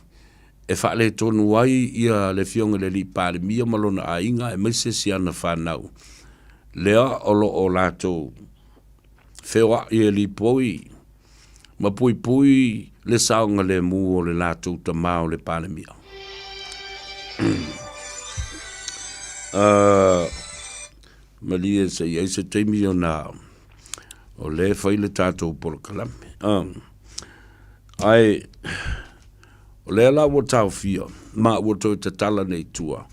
e faaletonu ai ia le Afioga i le Alii Palemia ma lona aiga aemaise si ana fanau, lea o lo o latou feoai e lipoi ma puipui le saogalemu o le latou tama o le Palemia. Uh, malie se i ai se taimi ona o lea e fai le tatou polokalame. Uh, ae o lea la ua taofia ma ua toe tatala nei tua,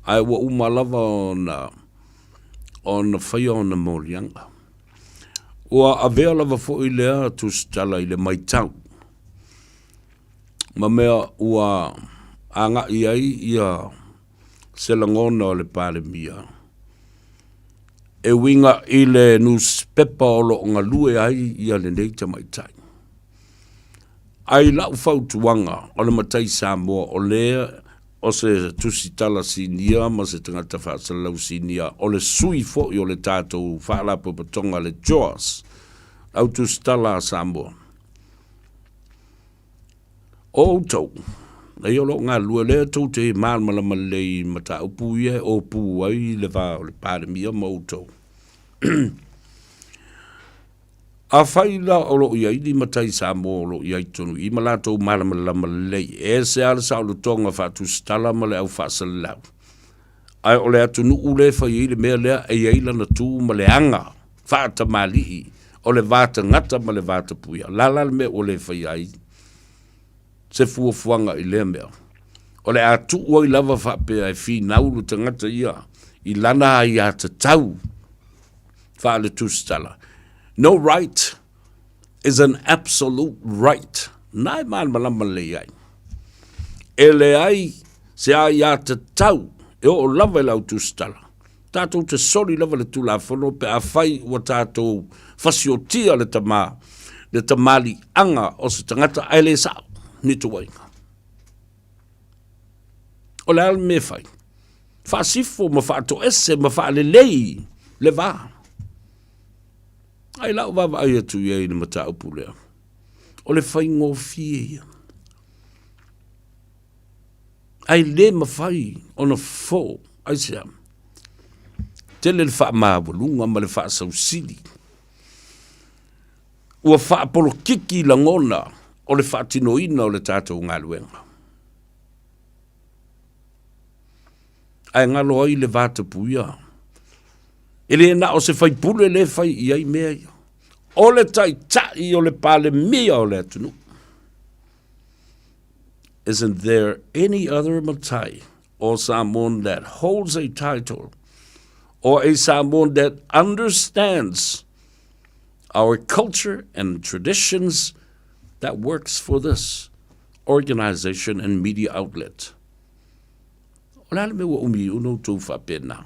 ae ua uma lava ona ona faia ona moliaga. Ua avea lava foi lea tusitala i le maitau ma mea ua agai ai ia se lagona o le Palemia e uiga i le nusipepa o lo o galue ai ia lenei tamaitai. Ae i lau fautuaga o le matai Samoa o lea o se tusitala sinia ma se tagata faasalalau sinia, o le sui foi o le tatou Faalapotopotoga le JOAS, au tusitala a Samoa. O outou, nei o lo o galulue lea tou te malamalama lelei i mataupu ia e opu ai le va o le Palemia ma outou. Afai la o lo o i ai ni matai Samoa o lo o i ai totonu i i ma latou malamalama lelei, e ese lava le saolotoga faatusitala ma le au faasalalau. Ae o le atunuu lea e fai ai le mea lea e i ai lana tu ma le aga faatamalii o le va tagata ma le va tapuia. O le a la le mea ua le faia ai se fuafuaga i lea mea? O le a tuu ai lava faapea e finau le tagata ia i lana aiatatau faaletusitala. No right is an absolute right. Na e malamalama lelei ai. E leai se aiatatau e oo lava i le au tusitala. Tatou te soli lava le Tulafono pe afai ua tatou fasiotia le tama, le tamaliiaga o se tagata ae le sao ni tuuaiga. O le a le mea e fai? Faasifo ma faatoese ma faalelei le va. Ae i lau vaavaai atu i ai i le mataupu lea, o le faigofie ia. Ae le mafai ona fofo. Aisea? Tele le faamaualuga ma le faasausili. Ua faapolokiki lagona o le faatinoina o le tatou galuega. Ae galo ai le vatapuia. E le na o se faipule le fai i ai mea ia. O le taitai o le Palemia o le atunuu. Isn't there any other matai or Samoan that holds a title or a Samoan that understands our culture and traditions that works for this organization and media outlet? O le a le mea ua umi ai ona outou faapena?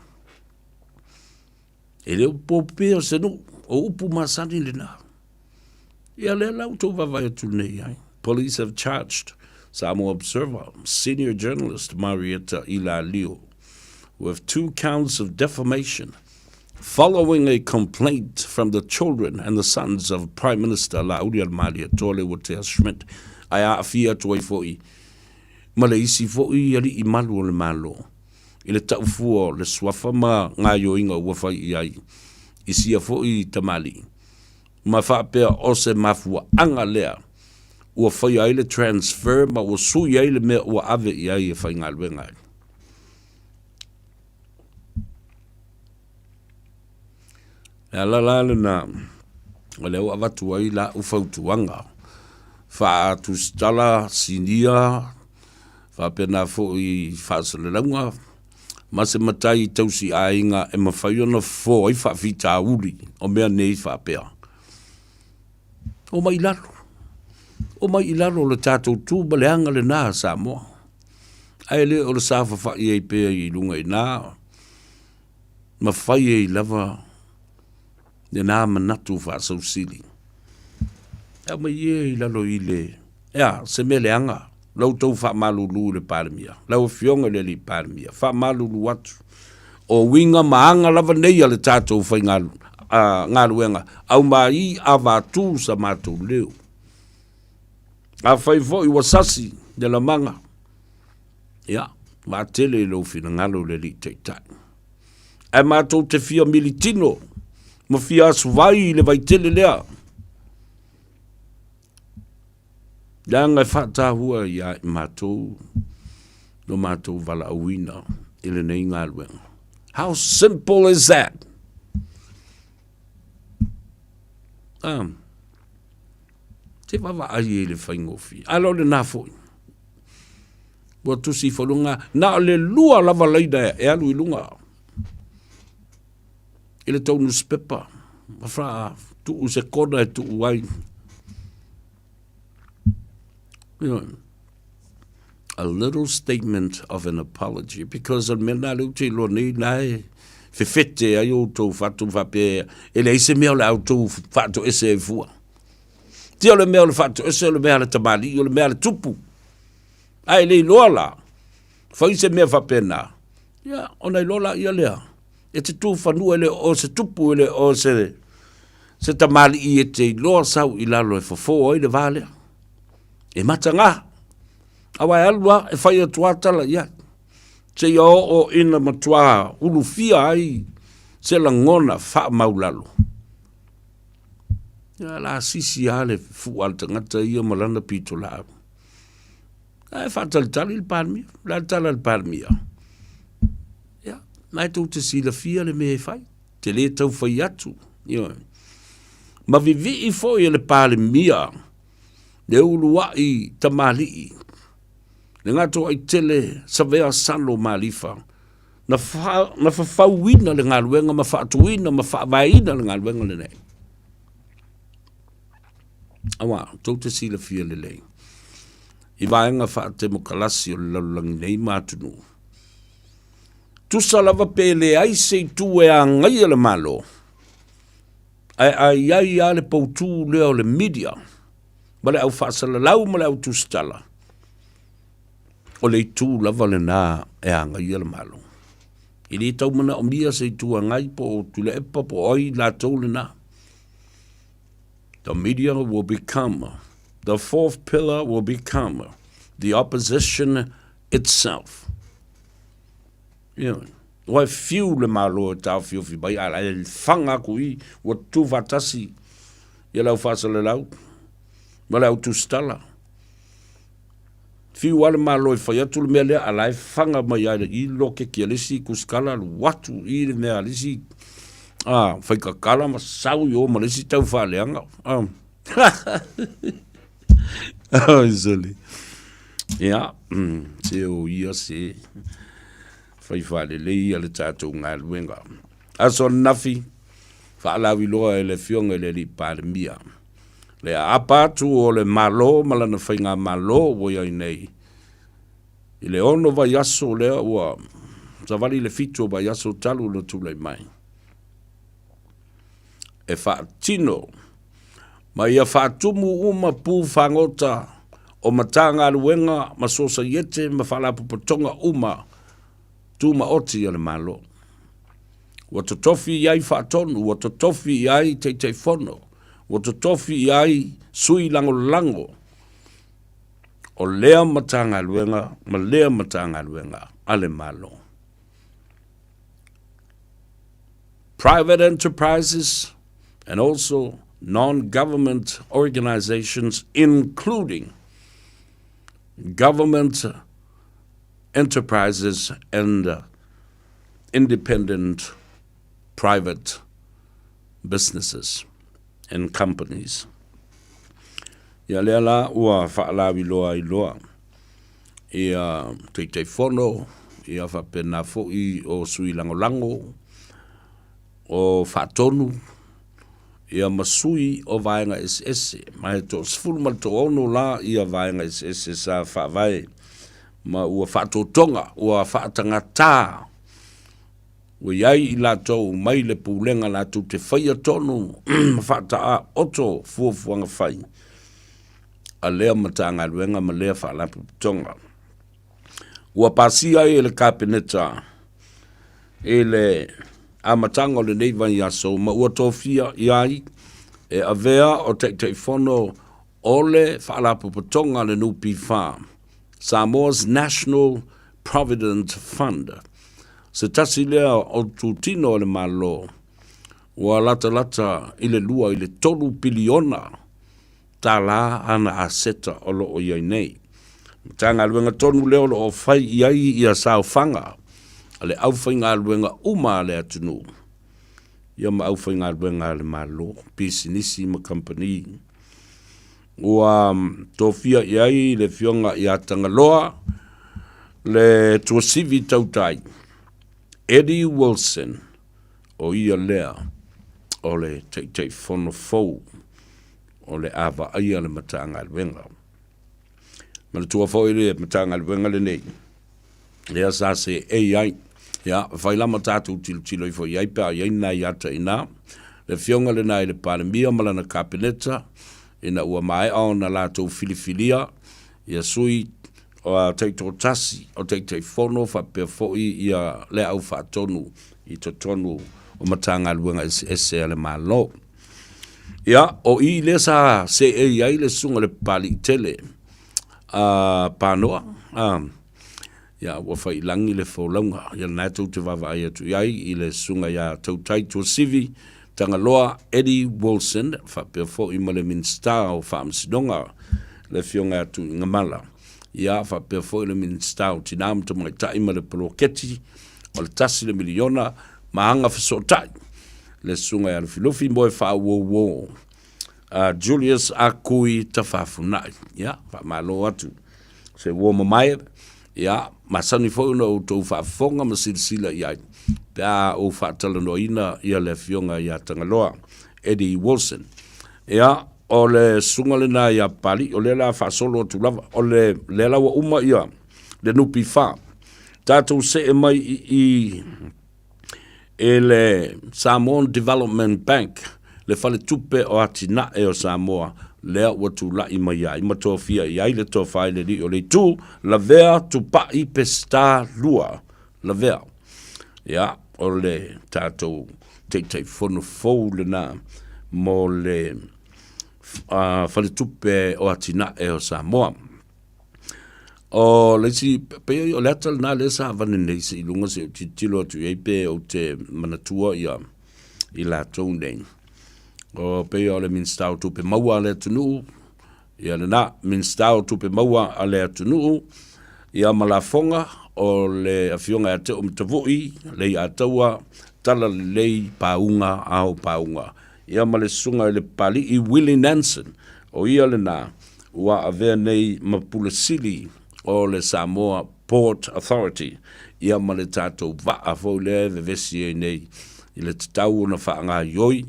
E le o popea o se nuu, o upu masani lena. Ia lea la outou vaavaai atu nei ai. Police have charged Samoa Observer senior journalist Marietta Ilalio with two counts of defamation following a complaint from the children and the sons of Prime Minister Laaulialemalietoa Leuatea Schmidt ae aafia atu ai foi ma le isi foi alii malu o le Malo i le taufua o le suafa ma gaoioiga ua fai i ai i sia foi tamalii, ma faapea o se mafuaaga lea ua faia ai le transfer ma ua sui ai le mea ua ave i ai e faigaluega ai. Le ala la lena o lea ua avatu ai la'u fautuaga faa-tusitala sinia faapena foi faasalalauga ma se matai tausi aiga e mafai ona fofo ai faafitauli o mea nei faapea. Omai i lalo, omai i lalo o le tatou tu ma le aga lena a Samoa. Ae le o le saofafai ai pea i luga i ina, ma fai ai lava lena manatu faasausili. E aumai ia i lalo i le, e a, se mea leaga, la outou faamalulu i le Palemia, lau Afioga i le Alii Palemia, faamalulu atu, o uiga ma aga lava nei a le tatou faigaluega, aumai avatu sa matou leo. Afai foi ua sasi le lamaga, ia, vaatele i lou finagalo le Alii Taitai. Ae matou te fia militino ma fia asuvai i le vaitele lea, leaga e faataua ia i matou lo matou valaauina i lenei galuega. How simple is that? Te vaavaai i le faigofie. A o lena foi. Ua tusi faluga, na o le lua lava laina e alu i luga i le tou nusipepa, ma faa tuu se kona e tuu ai. A little statement of an apology, because o le mea lena lea ou te iloa nei, na e fefete ai outou fatu faapea e leai se mea o le a outou faatoese ai fua. Tia o le mea o le faatoese o le mea a le tamalii, o le mea a le tupu. Ae le iloa la, fai se mea faapena, ia, ona iloa laia lea, e te tu fanua e le o se tupu, e le o se, se tamalii e te iloa sau i lalo e fofo ai le va lea. E mataga, aua e alu lava, e fai atu lava tala i ai. Seia oo ina matua ulufia ai se lagona faamaulalo. Ia, la sisi lava le fua a le tagata ia ma lana pitolaau. Ae faatalitali le Palemia, o le a le tala a le Palemia? Ia, na e tou te silafia le mea e fai, te le tau fai atu. Ioe. Ma vivii foi e le Palemia le uluai tamalii, le gatoaitele Savea Salo Malifa, na, fa, na fafauina le galuega ma faatuina ma faavaeina le galuega lenei. Aua, tou te silafia lelei, i vaega faatemokalasi o le lalolagi nei ma atunuu, Tusa lava pe leai se itu e agaia le Malo, ae a i ai lava le poutū lea o le media ma le au faasalalau ma le au tusitala, o le itu lava lena e agaia le Malo. E le tau manaomia se Itu Agai po o Tuilaepa po o ai latou lena. The media will become, the fourth pillar will become the opposition itself. Ioe. Ua e fiu le Malo e taofiofi mai, a la e faga atu i, ua tutu faatasi ia le au faasalalau ma le au tusitala. Fiu lava le Malo e fai atu le mea lea, a la e faga mai lava i le loketi a le isi tusitala, alu atu i le mea a le isi faikakala ma sau i o ma le isi taufaaleaga. Oi sole. Ia, se o ia se fai faalelei ia le tatou galuega. Aso ananafi, faalauiloa e le Afioga i le Alii Palemia le aapa atu o le Malo ma lana faigamalo ua i ai nei i le 6 vaiaso lea ua savali i le 7 o vaiaso talu ona tulai mai e faatino ma ia faatumu uma pu fagota o Matagaluega ma Sosaiete ma Faalapotopotoga uma Tumaoti a le Malo. Ua totofi i ai faatonu, ua totofi i ai Taitaifono, ua totofi i ai sui lagolago o lea Matagaluega ma lea Matagaluega a le Malo. Private enterprises and also non-government organizations including government enterprises and independent private businesses and companies. Ia lea la ua faalauiloa ai loa ia Taitaifono, ia faapena foi o sui lagolago, o faatonu, ia ma sui o vaega eseese. Ma e 16 la ia vaega eseese sa faavae ma ua faatotoga, ua faatagatā, ua i ai i latou mai le pulega latou te faia tonu ma faataa oto fuafuaga fai a lea Matagaluega ma lea Faalapotopotoga. Ua pasia ai e le Kapeneta i le amataga o lenei vaiaso ma ua tofia i ai e avea o Taitaifono o le Faalapotopotoga a le NPF, Samoa's National Provident Fund, se tasi lea o tutino a le Malo ua latalata i le 2 i le 3 piliona tala ana aseta o lo o i ai nei. Matagaluega tonu lea o lo o fai i ai ia saofaga a le aufaigaluega uma a le atunuu, ia ma aufaigaluega a le Malo, pisinisi ma kamupani. Ua tofia i ai le Afioga ia Tagaloa le Tuasivi Tautai, Eddie Wilson, o ia lea o le Taitaifono fou o le a vaaia le Matagaluega. Manatua foi le Matagaluega lenei, lea sa seei ai. Ia, fai la ma tatou tilotilo ifo i ai pe a i ai ni nai ata i ina. Le afioga lena i le Palemia ma lana Kapeneta, ina ua maea ona latou filifilia ia sui taitoatasi o Taitaifono faapea foi ia le au faatonu i totonu o Matagaluega eseese a le Malo. Ia, o i lea sa seei ai le susuga i le Papalii tele a Panoa, a, ia, ua fai i lagi le folauga. Ia, lena e tou te vaavaai atu i ai i le susuga ia Tautai Tuasivi Tagaloa Eddie Wilson, faapea foi ma le Minisita o Faamasinoga, le Afioga ia Tuigamala. Ia, faapea foi le Minisita o Tina ma Tamaitai ma le Poloketi o le $1 le miliona ma Agafesootai, le Susuga ia Lufilufi Moefaauouo Julius Akui Tafafunai. Ia, faamalo atu se uo mamae. Ia, masani foi ona outou faafofoga ma silasila i ai pe a ou faatalanoaina ia le Afioga ia Tagaloa Eddie Wilson. Ia, o le susuga lena ia Papalii, o lea o le a faasolo atu lava, o le lea la ua uma ia le NPF. Tatou see mai i i i le Samoan Development Bank, le faletupe o atinae o Samoa, lea ua tulai mai ai ma tofia i ai le tofa i le alii o le itu, Lavea Tupai Peseta 2, Lavea. Ia, o le tatou Taitaifono fou lena mo le Faletupe o Atinae o Samoa. O le isi, pei o le ata lena lea sa avane nei se i luga se i ou tilotilo atu i ai pe ou te manatua ia i latou nei. O pei o le Minisita o Tupe Maua a le atunuu, ia lena, Minisita o Tupe Maua a le atunuu, ia ma lafoga o le Afioga ia Teo Matavui, Leiataua, Talalelei, Pauga, Ao Pauga. Ia ma le Susuga i le Papalii Willie Nanson, o ia lena ua avea nei ma Pule Sili o le Samoa Port Authority, ia ma le tatou vaa foi lea e vevesi ai nei i le tatau ona faagaoioi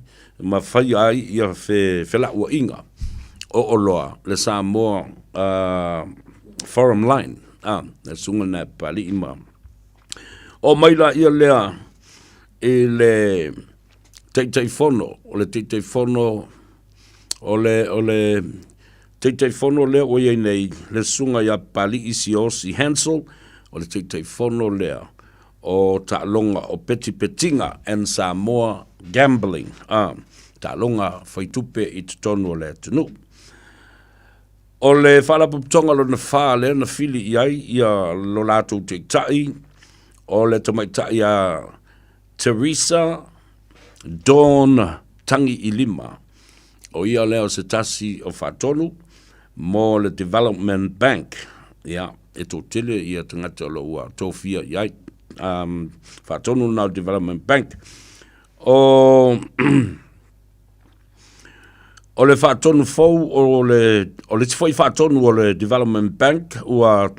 ma faia ai ia felauaiga o oloa, le Samoa Forum Line, le susuga lena e Papalii ma oo mai laia lea i le Taitaifono, o le Taitaifono, o le, o le Taitaifono lea ua i ai nei, le Susuga ia Papalii Siaosi Hansel, o le Taitaifono lea o taaloga o Petipetiga and Samoa Gambling, a, taaloga faitupe i totonu o le atunuu. O le Faalapotopotoga lona fa lea na fili i ai ia lo latou taitai, o le tamaitai a Teresa Dawn Tagiilima, o ia lea o se tasi o faatonu mo le Development Bank. Ia, e toatele ia tagata o lo o ua tofia i ai. Um, faatonu lena o le Development Bank. O, o le faatonu fou o le, o le isi foi faatonu o le Development Bank ua,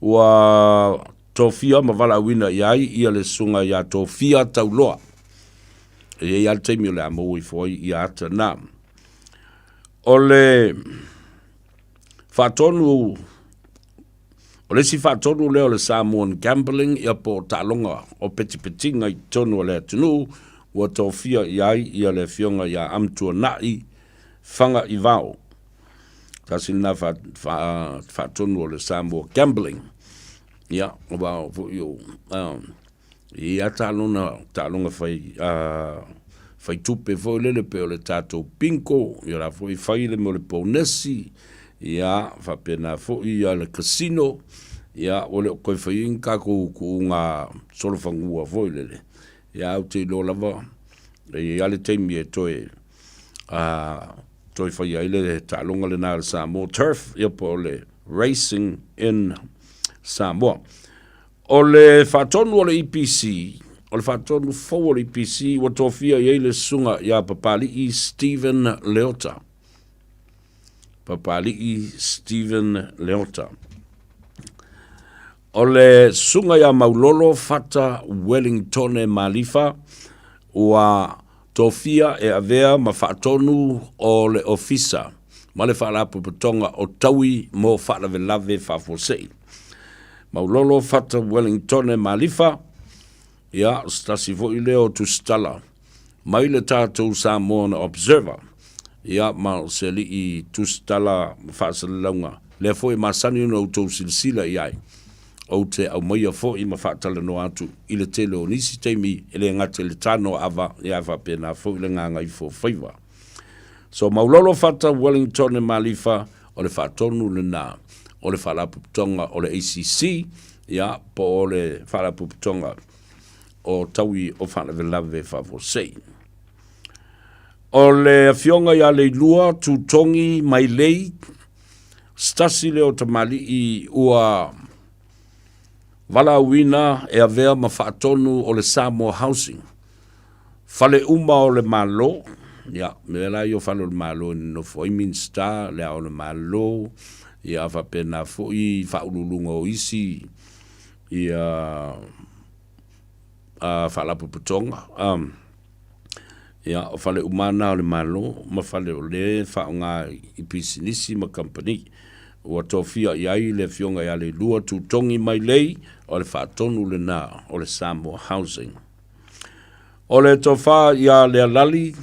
ua Tofia ma valaauina i ai ia le susuga ia Tofia Tauloa. E i ai lava le taimi o le a maua ifo ai ia ata na. O le faatonu, o le isi faatonu lea o le Samoan Gambling ia po o taaloga o petipetiga i totonu o le atunuu, ua tofia i ai ia le afioga ia Amtuanai Fagaivao. Tasi lena faatonu o le Samoa Gambling. Ia, aua o foi o, e i ai lava taaloga fai, fai tupe foi lele pei o le tatou bingo, ia la foi fai le mea o le ponesi, ia faapena foi ia le casino, ia ua le o toe faia ni tatou tuuga solofanua foi lele, ia ae ou te iloa lava e i ai lava le taimi e toe toe faia ai le taaloga lena a le Samoa Turf, ia po o le Racing in Samoa. O le faatonu o le EPC, o le faatonu fou o le EPC ua tofia i ai le susuga ia Papali'i Stephen Leota. Papali'i Stephen Leota. O le susuga ia Maulolo Fata Wellingtone Malifa ua tofia e avea ma faatonu o le Ofisa ma le Faalapotopotoga o Taui mo Faalavelave Faafuasei. Maulolo Fata Wellingtone Malifa, Ia, o se tasi foi lea o tusitala mai le tatou Samoan Observer, ia, ma o se alii tusitala ma faasalalauga, lea foi e masani ona outou silasila i ai, ou te aumaia foi ma faatalanoa atu i le tele o nisi taimi e le gata i le tanoaava, ia ae faapena foi le gagaifofaiva. So, Maulolo Fata Wellington e Malifa, o le faatonu lena o le Faalapotopotoga o le ACC, ia, po o le Faalapotopotoga o Taui o Faalavelave Faafuasei. O le afioga ia Leilua Tutogi Mailei, se tasi lea o tamalii ua valaauina e avea ma faatonu o le Samoa Housing, Fale uma o le Malo, ia, mea la ia o fale o le Malo e nonofo ai Minisita, Le Ao o le Malo, ia faapena foi faauluuluga o isi ia faalapotopotoga. Ia, o fale uma lava na o le Malo ma fale o lea e faaaoga i pisinisi ma kamupani. Ua tofia i ai le Afioga ia Leilua Tutogi Mailei, o le faatonu lena o le Samoa Housing. O le tofa ia Lealali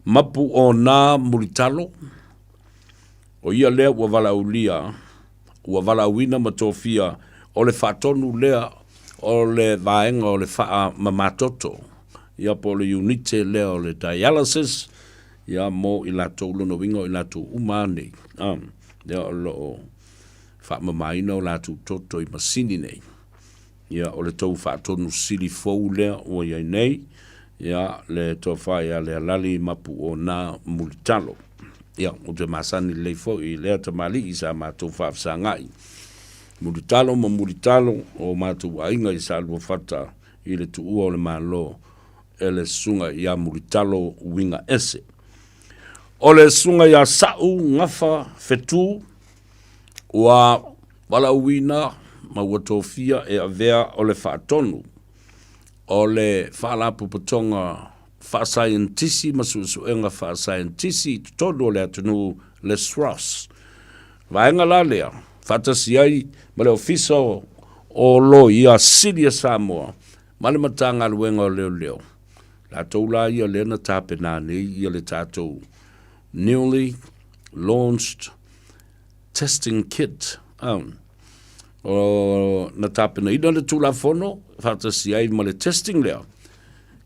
Mapu o nā Mulitalo, o ia lea ua valaaulia, ua valaauina ma tofia o le faatonu lea o le vaega o le faamamatoto, ia po o le unite lea o le dialysis, ia mo i latou, lona uiga o i latou uma lava nei, a, lea o lo o faamamaina o latou toto i masini nei. Ia, o le tou faatonu sili fou lea ua i ai nei, ia, le tofa ia Lealali Mapuona Mulitalo. Ia, ou te masani lelei foi i lea tamalii sa matou faafesagai. Mulitalo ma Mulitalo o matou aiga i Saluafata i le tuua o le Malo e le susuga ia Mulitalo Uiga Ese. O le susuga ia Sa'u Gafa Fetu ua valaauina ma ua tofia e avea o le faatonu o le Faalapotopotoga Faasaienitisi ma Suesuega Faasaienitisi i totonu o le atunuu, le SROS. Vaega la lea, faatasi ai ma le Ofisa o Loia Sili a Samoa ma le Matagaluega o Leoleo, latou la ia lea na tapena nei ia le tatou newly launched testing kit. O, na tapenaina le Tulafono faatasi ai ma le testing lea,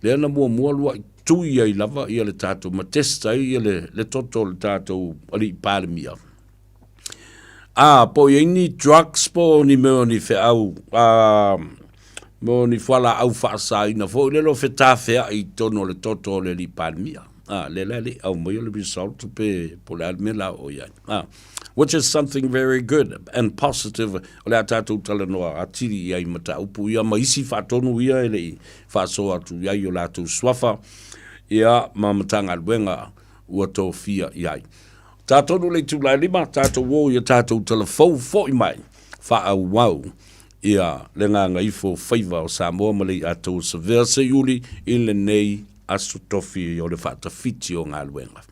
lea na muamua lua'i tui ai lava ia le tatou ma test ai ia le, le toto o le tatou alii Palemia. A, po o i ai ni drugs po o ni mea o ni feau, a, mo ni fualaau faasaina foi lele o fetafea'i i totonu o le toto o le alii Palemia. A, lea la e le i aumaia le result pe po o le a le mea la o i ai. A, which is something very good and positive o le a tatou talanoa atili i ai mataupu ia ma isi faatonu ia e le i faasoa atu i ai o latou suafa ia ma Matagaluega ua tofia i ai. Tatonu le itula e lima, tatou o ia tatou talafou foi mai faaauau ia le gagaifo faiva o Samoa ma le Iataua Savea Seiuli i lenei aso tofi o le faatafiti o galuega.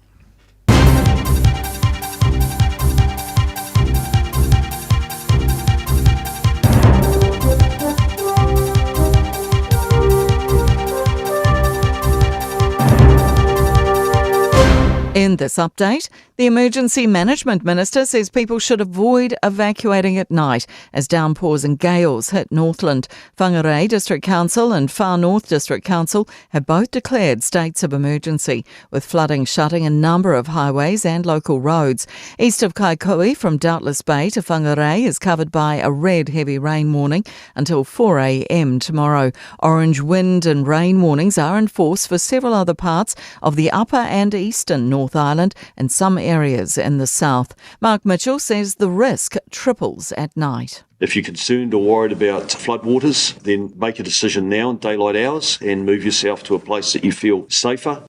In this update, the Emergency Management Minister says people should avoid evacuating at night as downpours and gales hit Northland. Whangarei District Council and Far North District Council have both declared states of emergency, with flooding shutting a number of highways and local roads. East of Kaikohe from Doubtless Bay to Whangarei is covered by a red heavy rain warning until 4 a.m. tomorrow. Orange wind and rain warnings are in force for several other parts of the upper and eastern North Island and some areas in the south. Mark Mitchell says the risk triples at night. If you're concerned or worried about floodwaters, then make a decision now in daylight hours and move yourself to a place that you feel safer.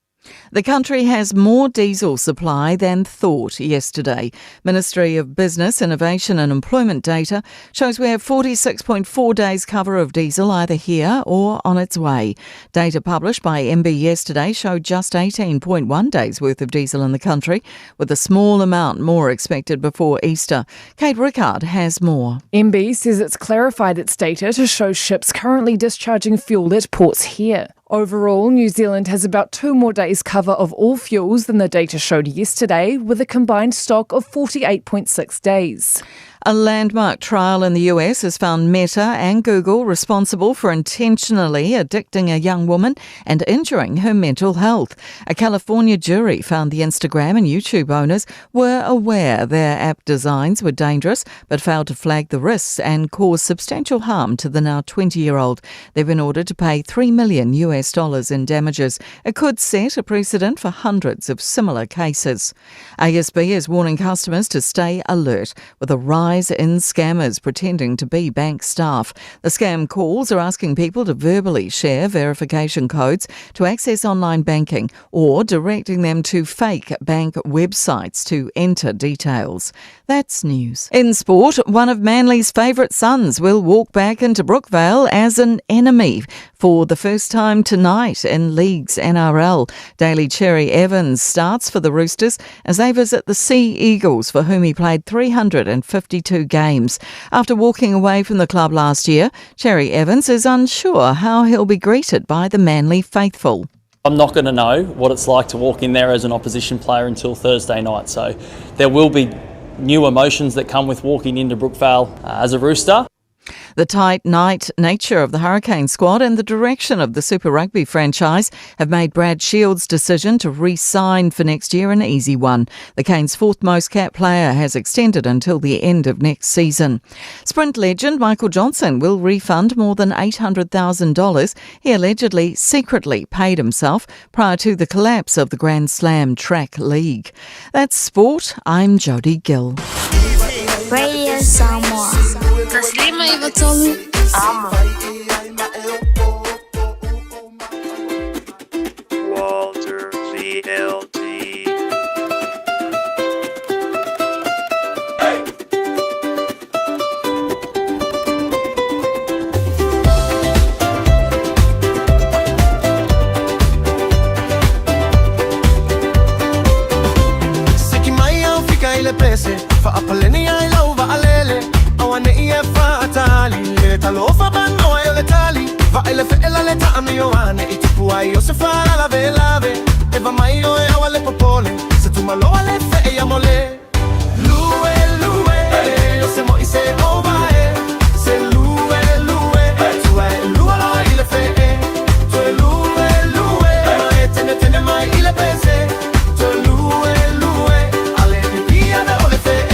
The country has more diesel supply than thought yesterday. Ministry of Business, Innovation and Employment data shows we have 46.4 days cover of diesel either here or on its way. Data published by MB yesterday showed just 18.1 days worth of diesel in the country, with a small amount more expected before Easter. Kate Rickard has more. MB says it's clarified its data to show ships currently discharging fuel at ports here. Overall, New Zealand has about 2 more days cover of all fuels than the data showed yesterday, with a combined stock of 48.6 days. A landmark trial in the US has found Meta and Google responsible for intentionally addicting a young woman and injuring her mental health. A California jury found the Instagram and YouTube owners were aware their app designs were dangerous, but failed to flag the risks and cause substantial harm to the now 20-year-old. They've been ordered to pay $3 million US dollars in damages. It could set a precedent for hundreds of similar cases. ASB is warning customers to stay alert with a rise rise in scammers pretending to be bank staff. The scam calls are asking people to verbally share verification codes to access online banking or directing them to fake bank websites to enter details. That's news. In sport, one of Manly's favourite sons will walk back into Brookvale as an enemy for the first time tonight in Leagues NRL. Daly Cherry Evans starts for the Roosters as they visit the Sea Eagles, for whom he played 352 games. After walking away from the club last year, Cherry Evans is unsure how he'll be greeted by the Manly faithful. I'm not going to know what it's like to walk in there as an opposition player until Thursday night. So there will be new emotions that come with walking into Brookvale as a Rooster. The tight night nature of the Hurricane squad and the direction of the Super Rugby franchise have made Brad Shields' decision to re sign for next year an easy one. The Canes' fourth most capped player has extended until the end of next season. Sprint legend Michael Johnson will refund more than $800,000 he allegedly secretly paid himself prior to the collapse of the Grand Slam Track League. That's sport. I'm Jody Gill. Radio Samoa. Walter VLT. Siki mai au fika i le pese Faapaleni ai lau vaalele Auane'i e faatali Le talofa panoa e o le tali Vaai le fe'ela le taamio ane I tupu ai o se faalalavelave Eva mai oe aua le popole Se tumaloa le fe'e ia mole Lue lue le o se mo'i se ova e Se lue lue Tua e lua loa i le fe'e Toe lue lue Ma e tenetene mai i le pese Toe lue lue Ale pipia ve o le fe'e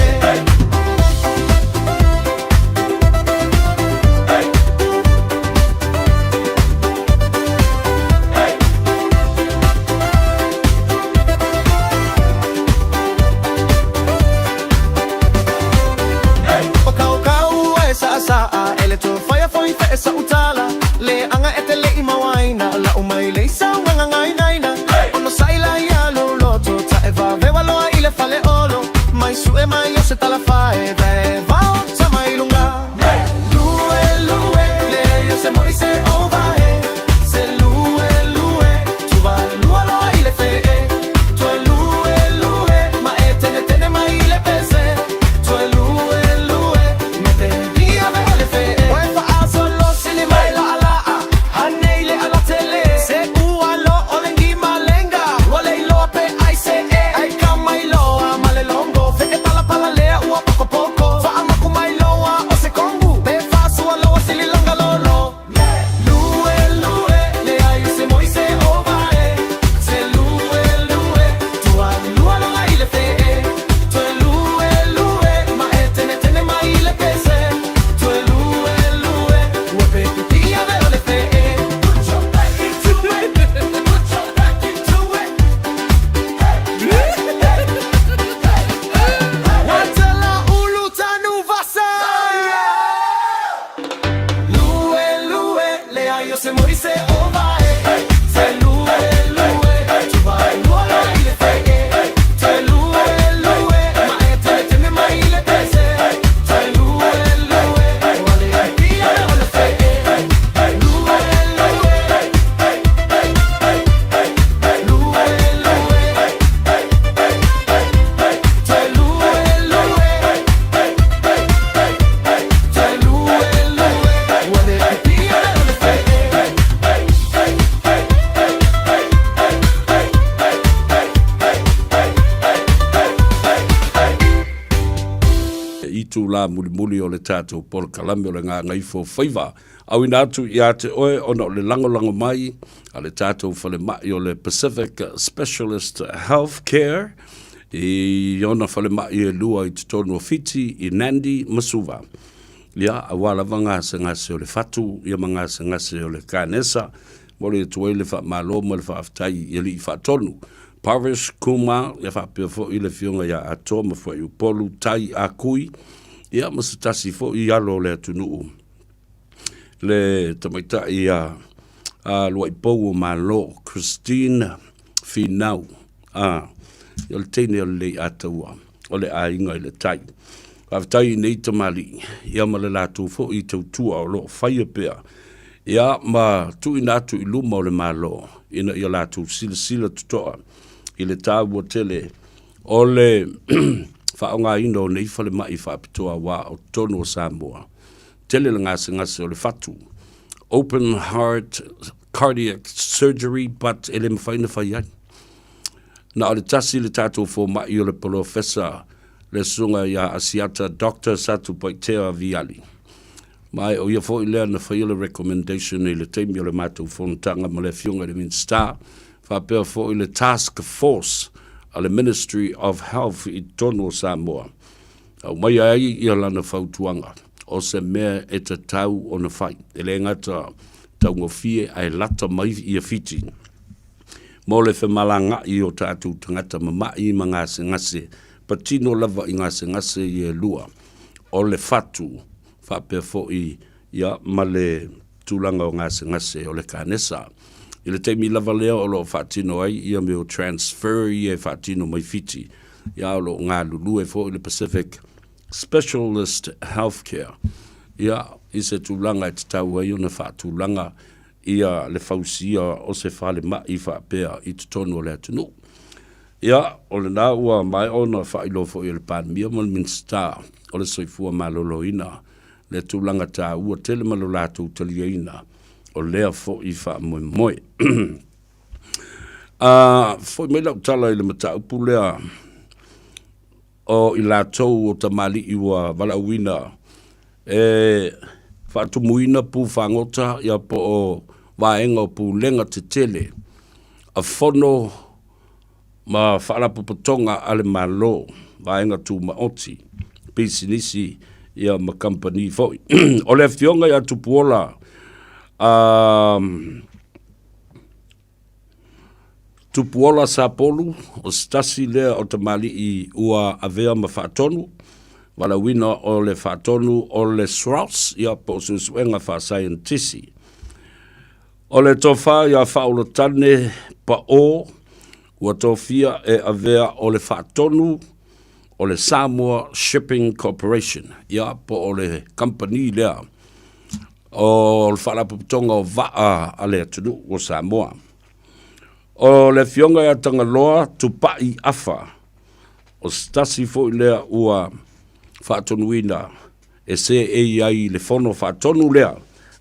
O kaukau e saasaa e le toe faia foi fe'e sa'u tala Le aga e te le'i mauaina La'u mai le isaugaga gainaina Onosa'i la ia lou loto Ta'e vavewa loa i le fale olo Mai su'e mai o se talafae Vae vao tama i luga Lue lue le o se moi se ova e Se lue lue Tuva lua loa i le fe'e Toe lue lue Ma e tenetene mai i le pese Toe lue lue Me te lia ve o le fe'e Oe fa'asolo sili mai la'ala'a Hanei le alatele Se ua lo o le malenga Ua le iloa pe ai se e Ai ka mai loa ma le longo Fe'e palapala lea ua pokopoko Fa'amaku mai loa o se kongu Pe fa'asua loa sili langa lolo Lue lue le ai se moi se ova e Se lue lue Tua lua loa i le fe'e Toe lue lue Ma e tene tene mai i le pese Toe lue lue Ua pe pipia ve o le fe'e Put your back into it Put your back into it Watala ulu tanu vasa Lue lue le ai o se moi se ova e Se lue lue Tuva lua la i le fe'e Te lue lue Ma e te tene mai i le pese Te lue lue Ua le pia o le fe'e Lue lue Lue lue Te lue lue Te lue lue Ua le pia o le fe'e Itulā mulimuli o le tatou polokalame o le Gagaifo Faiva. Auina atu iā te oe ona o le lagolago mai a le tatou falemai o le Pacific Specialist Health Care i ona falemai e lua i totonu o Fiti, i Nandi ma Suva. Ia, aua lava gasegase o le fatu ia ma gasegase o le kanesa, momoli atu ai le faamalo ma le faafetai i alii faatonu. Parvish Kumar, ia faapea foi le Afioga ia Atoa ma Fuaiupolu Tai Akui, Ia ma se tasi foi alo o le atunuu le tamaitai a a Luaipou o Malo, Christine Finau, a, o le teine o le Leiataua o le aiga i le tai. Faafetai i nei tamalii, ia ma le latou foi tautua o lo o faia pea, ia ma tuuina atu i luma o le Malo ina ia latou silasila totoa i le taua tele o le faaaogaina o nei falemai faapitoa aua o totonu o Samoa. Tele le gasegase o le fatu, open heart cardiac surgery but e le mafai ona fai ai. Na o le tasi le tatou fomai o le polofesa le susuga ia Asiata Doctor Satupaitea Viali. Ma o ia foi lea na faia le recommendation i le taimi o le matou fonotaga ma le afioga i le Minisita, faapea foi le task force a le Ministry of Health i totonu o Samoa. Aumaia ai ia lana fautuaga, o se mea e tatau ona fai. E le gata taugofie ae lata mai ia Fiti mo le femalagaai o tatou tagata mama'i ma gasegase, patino lava i gasegase ia e lua, o le fatu faapea foi ia ma le tulaga o gasegase o le kanesa. I le taimi lava lea o lo o faatino ai ia mea o transfer ia e faatino mai Fiti, ia o lo o galulue foi le Pacific Specialist Healthcare ia i se tulaga e tatau ai ona faatulaga ia le fausia o se falemai faapea i totonu o le atunuu. Ia, o lena ua maea ona faailoa foi e le Palemia ma le Minisita o le Soifua Maloloina le tulaga taua tele ma lo latou taliaina o lea foi faamoemoe. A foi mai lau tala i le mataupu lea o i latou o tamalii ua valaauina e faatumuina pu fagota ia po o vaega o pulega tetele a fono ma faalapotopotoga a le Malo, vaega tumaoti, pisinisi ia ma kamupani foi. O le Afioga ia Tupuola Tupuola Sapolu, o se tasi lea o tamalii ua avea ma faatonu, valaauina o le faatonu o le SROS, ia po o Suesuega Faasaienitisi. O le tofa ia Faaulutane Pao ua tofia e avea o le faatonu o le Samoa Shipping Corporation, ia po o le kamupani lea o le Faalapotopotoga o Vaa a le atunuu o Samoa. O le Afioga ia Tagaloa Tupai Afa, o se tasi foi lea ua faatonuina e seei ai i le fono faatonu lea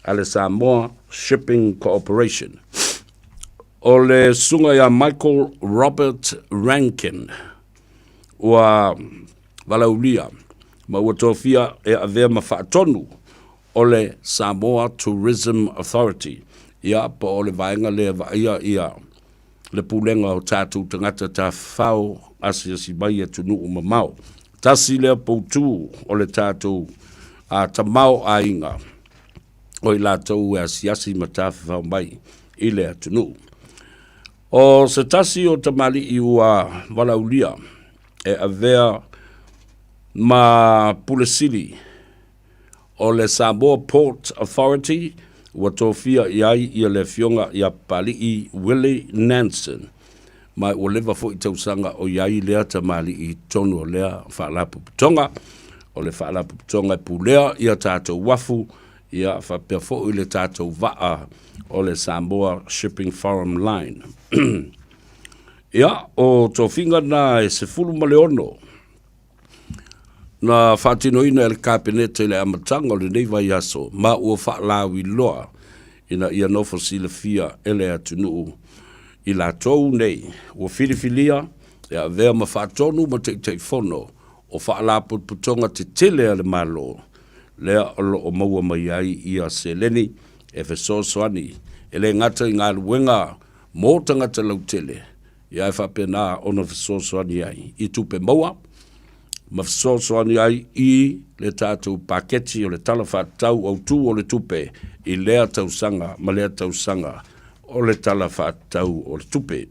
a le Samoa Shipping Corporation. O le susuga ia Michael Robert Rankin ua valaulia ma ua tofia e avea ma faatonu o le Samoa Tourism Authority, ia po o le vaega lea e vaaia ia le pulega o tatou tagata tafafao asiasi mai i atunuu mamao. Tasi lea poutu o le tatou a, tamaoaiga o i latou e asiasi ma tafafao mai i le atunuu. O se tasi o tamalii ua valaaulia e avea ma Pule Sili o le Samoa Port Authority ua tofia i ai ia le Afioga ia Papali'i Willie Nansen, ma ua leva foi tausaga o i ai lea tamalii i totonu o lea Faalapotopotoga. O le Faalapotopotoga e pulea ia tatou uafu, ia faapea foi le tatou vaa o le Samoa Shipping Forum Line. Ia, o tofiga na e 16 Na faatinoina e le Kapeneta i le amataga o lenei vaiaso ma ua faalauiloa ina ia nofo silafia e le atunuu i latou nei ua filifilia e avea ma faatonu ma Taitaifono o Faalapotopotoga tetele a le Malo lea o lo o maua mai ai ia seleni e fesoasoani e le gata i galuega mo tagata lautele Ia e faapena ona fesoasoani ai i tupe maua ma fesoasoani ai i le tatou paketi o le Tala Faatatau Autu o le Tupe i lea tausaga ma lea tausaga o le Tala Faatatau o le Tupe.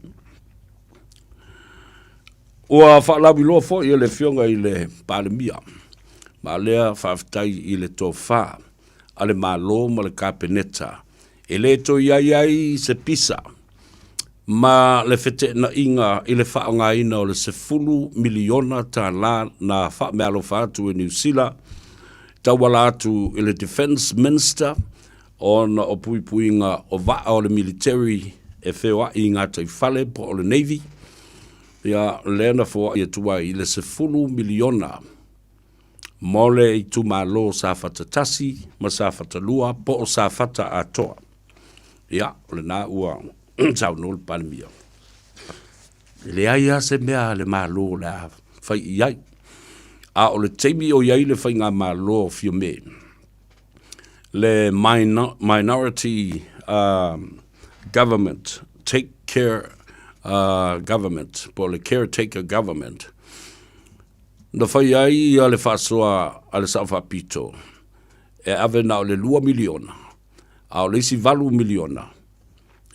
Ua faalauiloa foi e le Afioga i le Palemia Ma lea faafetai i le tofa a le Malo ma le Kapeneta e le toe i ai ai se pisa ma le feteenaiga i le faaaogaina o le $10 miliona na faameaalofa atu e Niu Sila tauala atu i le Defence Minister ona o puipuiga o vaa o le military e feoai i gataifale po o le Navy, ia lea na foai atu ai i le $10 miliona mo le itumalo Safata 1 ma Safata 2 po o Safata atoa. Ia, o lena ua saunoa le Palemia. E leai lava se mea a le Malo o le a fai i ai. A o le taimi o i ai le faigamalo o Fiame, le minority government, take care government, po o le caretaker government, na fai ai le faasoa a le Sao Faapito e ave na o le $2 miliona, a o le isi $8 miliona,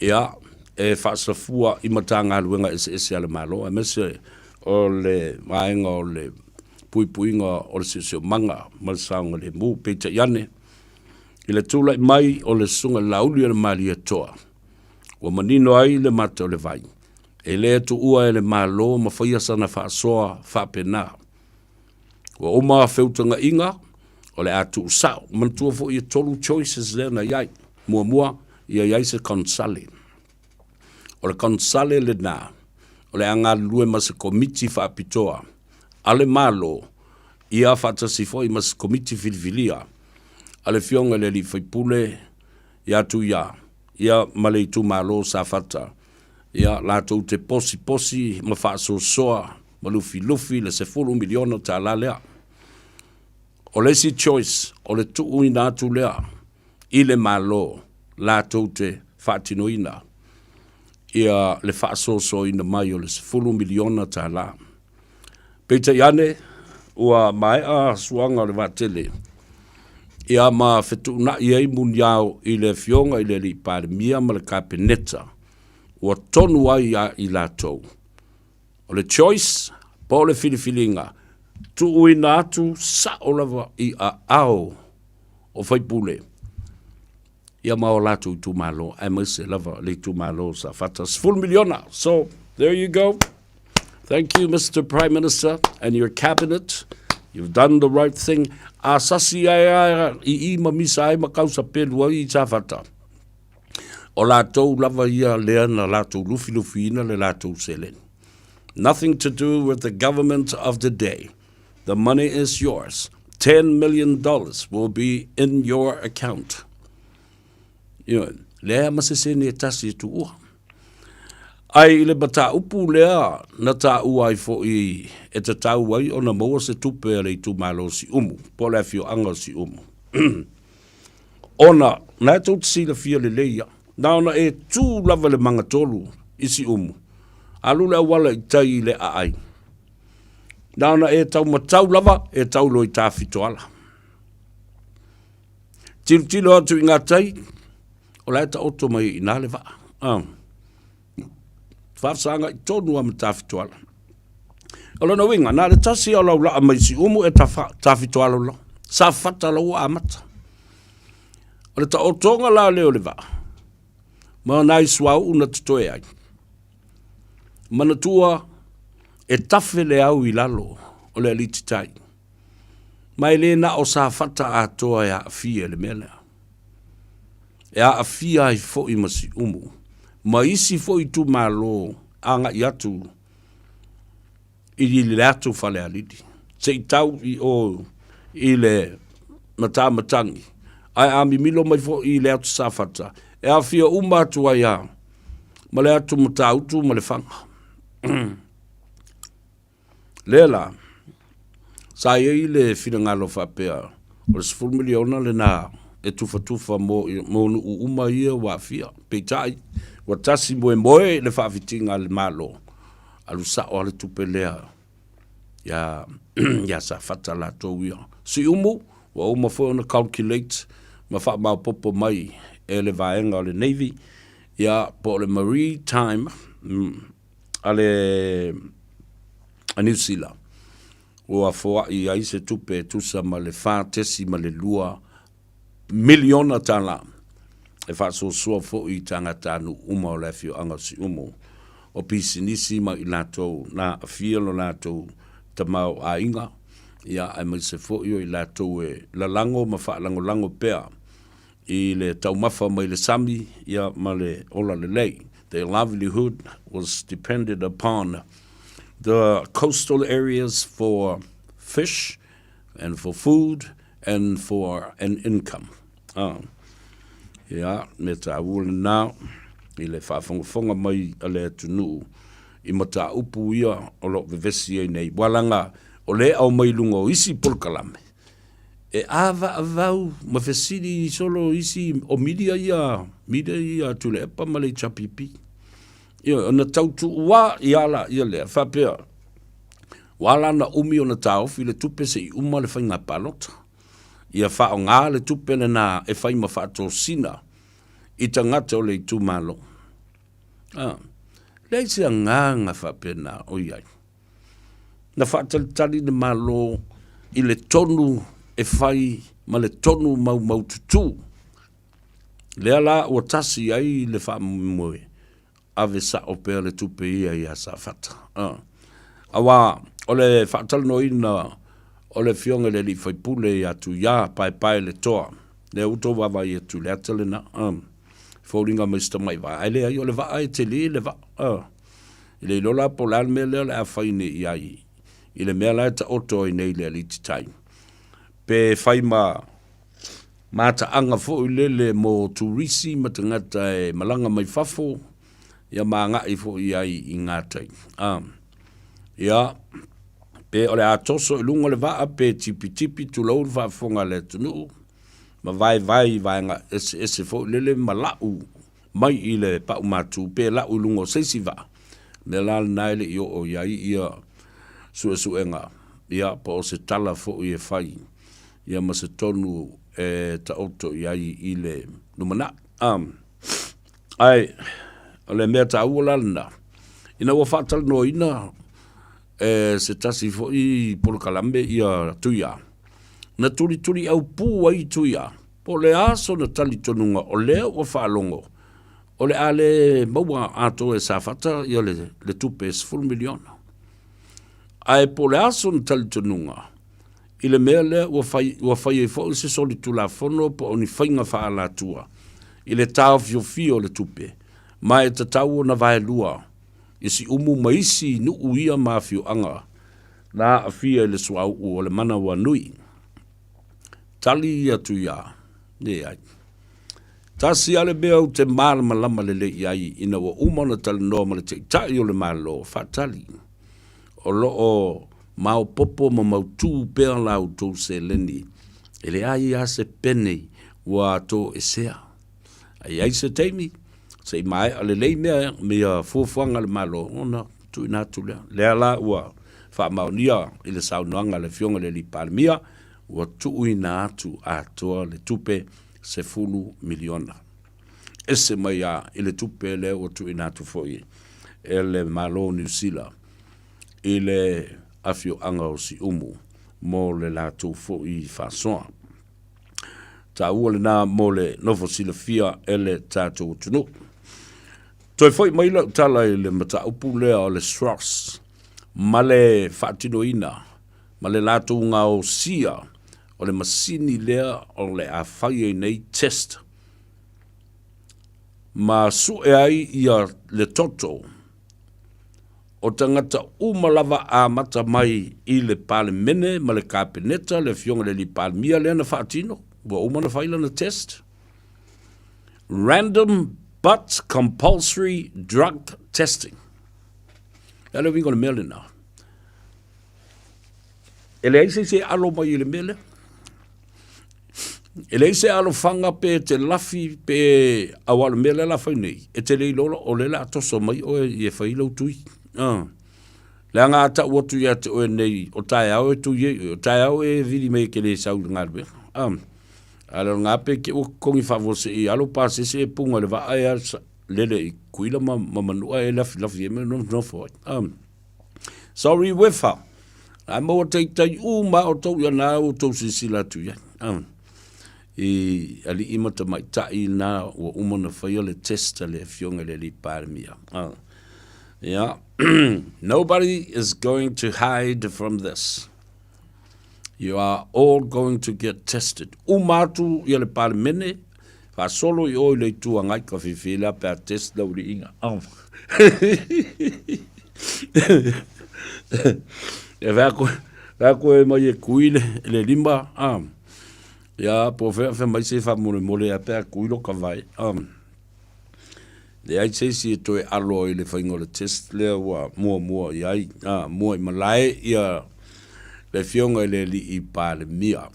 ia, e faasafua i Matagaluega eseese a le Malo, aemaise o le vaega o le puipuiga o le siosiomaga ma le saogalemu. Peitai ane, i le tulai mai o le Susuga i le Laauli o le Malietoa, ua manino ai le mata o le vai, e le tuua e le Malo ma faia sana faasoa faapena. Ua uma feutagaiga, o le a tuusao. Manatua foi e tolu choices lea na i ai. Muamua, ia i ai se konesale. O le konesale lena, o le a galulue ma se komiti faapitoa a le Malo, ia faatasi foi ma se komiti filifilia a le Afioga i le Alii Faipule ia Tuia, ia ma le itumalo o Safata, ia latou te posiposi ma faasoasoa ma lufilufi le $10 miliona lea. O le isi choice, o le tuuina atu lea i le Malo latou te faatinoina ia le faasoasoaina mai o le $10 miliona. Peitai ane, ua maea suaga o le vaatele, ia ma fetuunai ai muniao i le Afioga i le Alii Palemia ma le Kapeneta, ua tonu ai ia i latou. O le choice po o le filifiliga, tuuina atu sao lava i aao o faipule ia ma o latou itumalo, aemaise lava le itumalo o Safata, 10 miliona. So, there you go. Thank you, Mr. Prime Minister and your cabinet. You've done the right thing. A sasi ai ai i i ma misa ai ma kausa pelu ai i Safata. O latou lava ia lea na latou lufilufiina le latou seleni. Nothing to do with the government of the day. The money is yours. $10 million will be in your account. Ioe, leai ma se sene e tasi e tuua. Ai i le mataupu lea na taua ai foi e tatau ai ona maua se tupe a le itumalo o Siumu, po o le afioaga o Siumu. Ona, na e tou te silafia lelei ia, na ona e tu lava i le magatolu i Siumu, alu le auala i tai i le aai. Na ona e taumatau lava, e tau loa i Tafitoala. Tilotilo atu i gatai, o la e taoto mai i ina le vaa. Ah. Faafesagai tonu lava ma Tafitoala. O lona uiga, na o le tasi lava o lau laa mai Siumu e Tafitoala loa. Safata loa ua amata. O le taotoga la lea o le vaa, ma nai suauu na totoe ai, manatua e tafe le au i lalo o le alititai. Ma e le na o Safata atoa e aafia i le mea lea. E aafia ai foi ma Siumu, ma isi foi itumalo agai atu i le atu Falealili, se i tau i o i le Matamatagi, ae a mimilo mai foi i le atu Safata, e aafia uma atu ai lava ma le atu Matautu ma Lefaga. Lea la, sa i ai le finagalo faapea, o le $10 miliona lena e tufatufa mo, mo nuu uma ia ua aafia. Peitai, ua tasi moemoe le faafitiga a le Malo, alu sao lava le tupe lea ia, ia Safata latou ia. Siumu, ua uma foi ona calculate ma faamaopoopo mai e le vaega o le Navy, ia, po o le Maritime, a le a Niu Sila. Ua foai ai se tupe e tusa ma le $4.2 miliona tala e faasoasoa foi i tagatanuu uma o le afioaga o Siumu, o pisinisi ma i latou na aafia lo latou tamaoaiga, ia aemaise foi o i latou e lalago ma faalagolago pea i le taumafa mai le sami ia ma le ola lelei. Their livelihood was depended upon the coastal areas for fish and for food and for an income. Ah. Ia, me tāua lenā i le faafogafoga mai a le atunuu i mataupu ia o lo o vevesi ai nei. Ua laga o lea e aumai i luga o isi polokalame, e ʻāvaʻavau ma fesili solo isi o media ia, media ia a Tuilaepa ma le HRPP. Ioe, ona tau tuuā ia la ia lea, faapea, ua ala ona umi ona taofi le tupe se i uma le faiga palota. Ia faaaoga le tupe lena e fai ma faatosina i tagata o le itumalo. A, leai se agaga faapena o i ai. Na faatalitali le Malo i le tonu e fai ma le tonu maumaututu. Lea la ua tasi ai le faamoemoe, ave sao pea le tupe ia iā Safata. Aua o le faatalanoaina o le Afioga i le alii faipule ia Tuia Paepaeletoa, lea ua outou vaavaai atu i le ata lena, e foliga mai se tamai vaa, ae leai o le vaa e tele le vaa. E le iloa la po o le a le mea lea o le a fai nei i ai i le mea la e taoto ai nei le alii Titai, pe fai ma mataaga foi lele mo turisi ma tagata e malaga mai fafo, ia ma agai foi i ai i gatai. A, ia, pe o le a toso i luga o le vaa pe tipitipi tulou le faafofoga a le atunuu, ma vaevae i vaega eseese foi lele ma lau mai i le pau matu pe lau i luga o se isi vaa. Mea la lena e le i oo i ai ia suesuega, ia po o se tala foi e fai ia ma se tonu e taoto i ai i le lumanai. A, ae o le mea taua la lena, ina ua faatalanoaina e se tasi foi polokalame ia Tuia, na tulituliaupū ai Tuia, po o le a sona talitonuga o lea ua faalogo o le a le maua atoa e Safata ia le, le tupe e $10 miliona. Ae po o le a sona talitonuga i le mea lea ua fai, ua fai ai foi se solitulafono po o ni faiga faaalatua i le taofiofia o le tupe, ma e tatau ona vaelua i Siumu ma isi nuu ia ma afioaga na aafia i le suauu o le manawanui. Tali atu ia, Leai. Tasi lava le mea ou te malamalama lelei i ai ina ua uma ona talanoa ma le Taitai o le Malo, faatali. O lo o maopoopo ma mautū pea la outou seleni, e leai lava se pene ua toesea. A i ai se taimi, se i maea lelei mea ma ia fuafuaga a le Malo ona tuuina atu lea. Lea la ua faamaonia i le saunoaga a le Afioga i le Alii Palemia, ua tuuina atu atoa le tupe $10 miliona. Ese mai a i le tupe lea ua tuuina atu foi e le Malo o Niu Sila i le afioaga o Siumu mo le latou foi faasoa. Taua lena mo le nofo silafia e le tatou atunuu. Toe foi mai lau tala i le mataupu lea o le SROS ma le faatinoina ma le latou gaosia o le masini lea o le a fai ai nei test ma sue ai ia le toto o tagata uma lava amata mai i le Palemene ma le Kapeneta, le Afioga i le Alii Palemia lea na faatino, ua uma ona fai lana test. Random but compulsory drug testing. E le uiga o le mea lena. E leai se isi e alo mai i le mea lea. E leai se alofaga pe te lafi pe aua o le mea lea la fai nei, e te le iloa o lea la toso mai oe e fai lau tui. Uh. Leaga a tau atu ia te oe nei, o taeao e tui ai oe, o taeao e vili mai e ke le sau i le galuega. Uh. A le o ngā pe ke ua kongi faafuasei i alo pasese e punga le vaa e lele i Kuila ma, ma Manua e lafi lafi e me nofo ai. Um. Sorry Wefa. A maua taitai uma lava outou, ia na ua outou silasila atu i ai. Ah. I alii ma tamaitai na ua uma ona faia le test a le afioga i le alii Palemia. Ah. Yeah. Nobody is going to hide from this. You are all going to get tested. Uma atu ia le Palemene, faasolo i o i le Itu Agai ka whiwhi la pe a test lau liiga. Oh. e whea koe, whea koe mai e kui le, le lima. Ah. Ia, po whea whea mai se whamore a pe a kui lo ka vai. Ah. Leai se isi e toe alo i le faiga o le test lea ua muamua i ai, ā, mua i malae ia le Afioga i le Alii Palemia.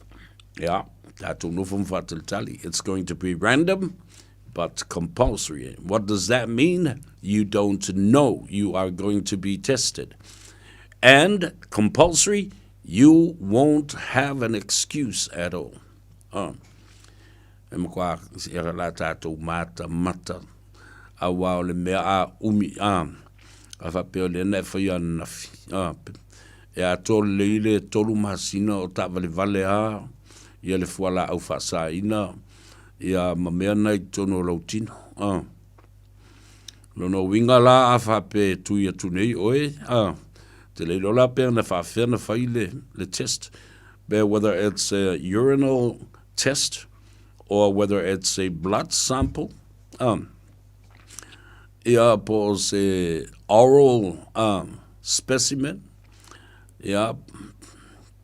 Ia, tatou nofo ma faatalitali. It's going to be random but compulsory. What does that mean? You don't know you are going to be tested. And compulsory, you won't have an excuse at all. Ā. E matua e la tātou matamata, auā o le mea a umi, a, a faapea o lea na e whai ananafi, a, e atoa lelei le tolu masina o taavalevale a, ia le fualaau faasaina, ia ma mea na i totonu o lou tino, a. Lona uiga la a faapea e tui atu nei oe, a, te le iloa la pea na faafefea na fai le, le test, pe whether it's a urinal test or whether it's a blood sample, um, ia po o se oral um, specimen, ia,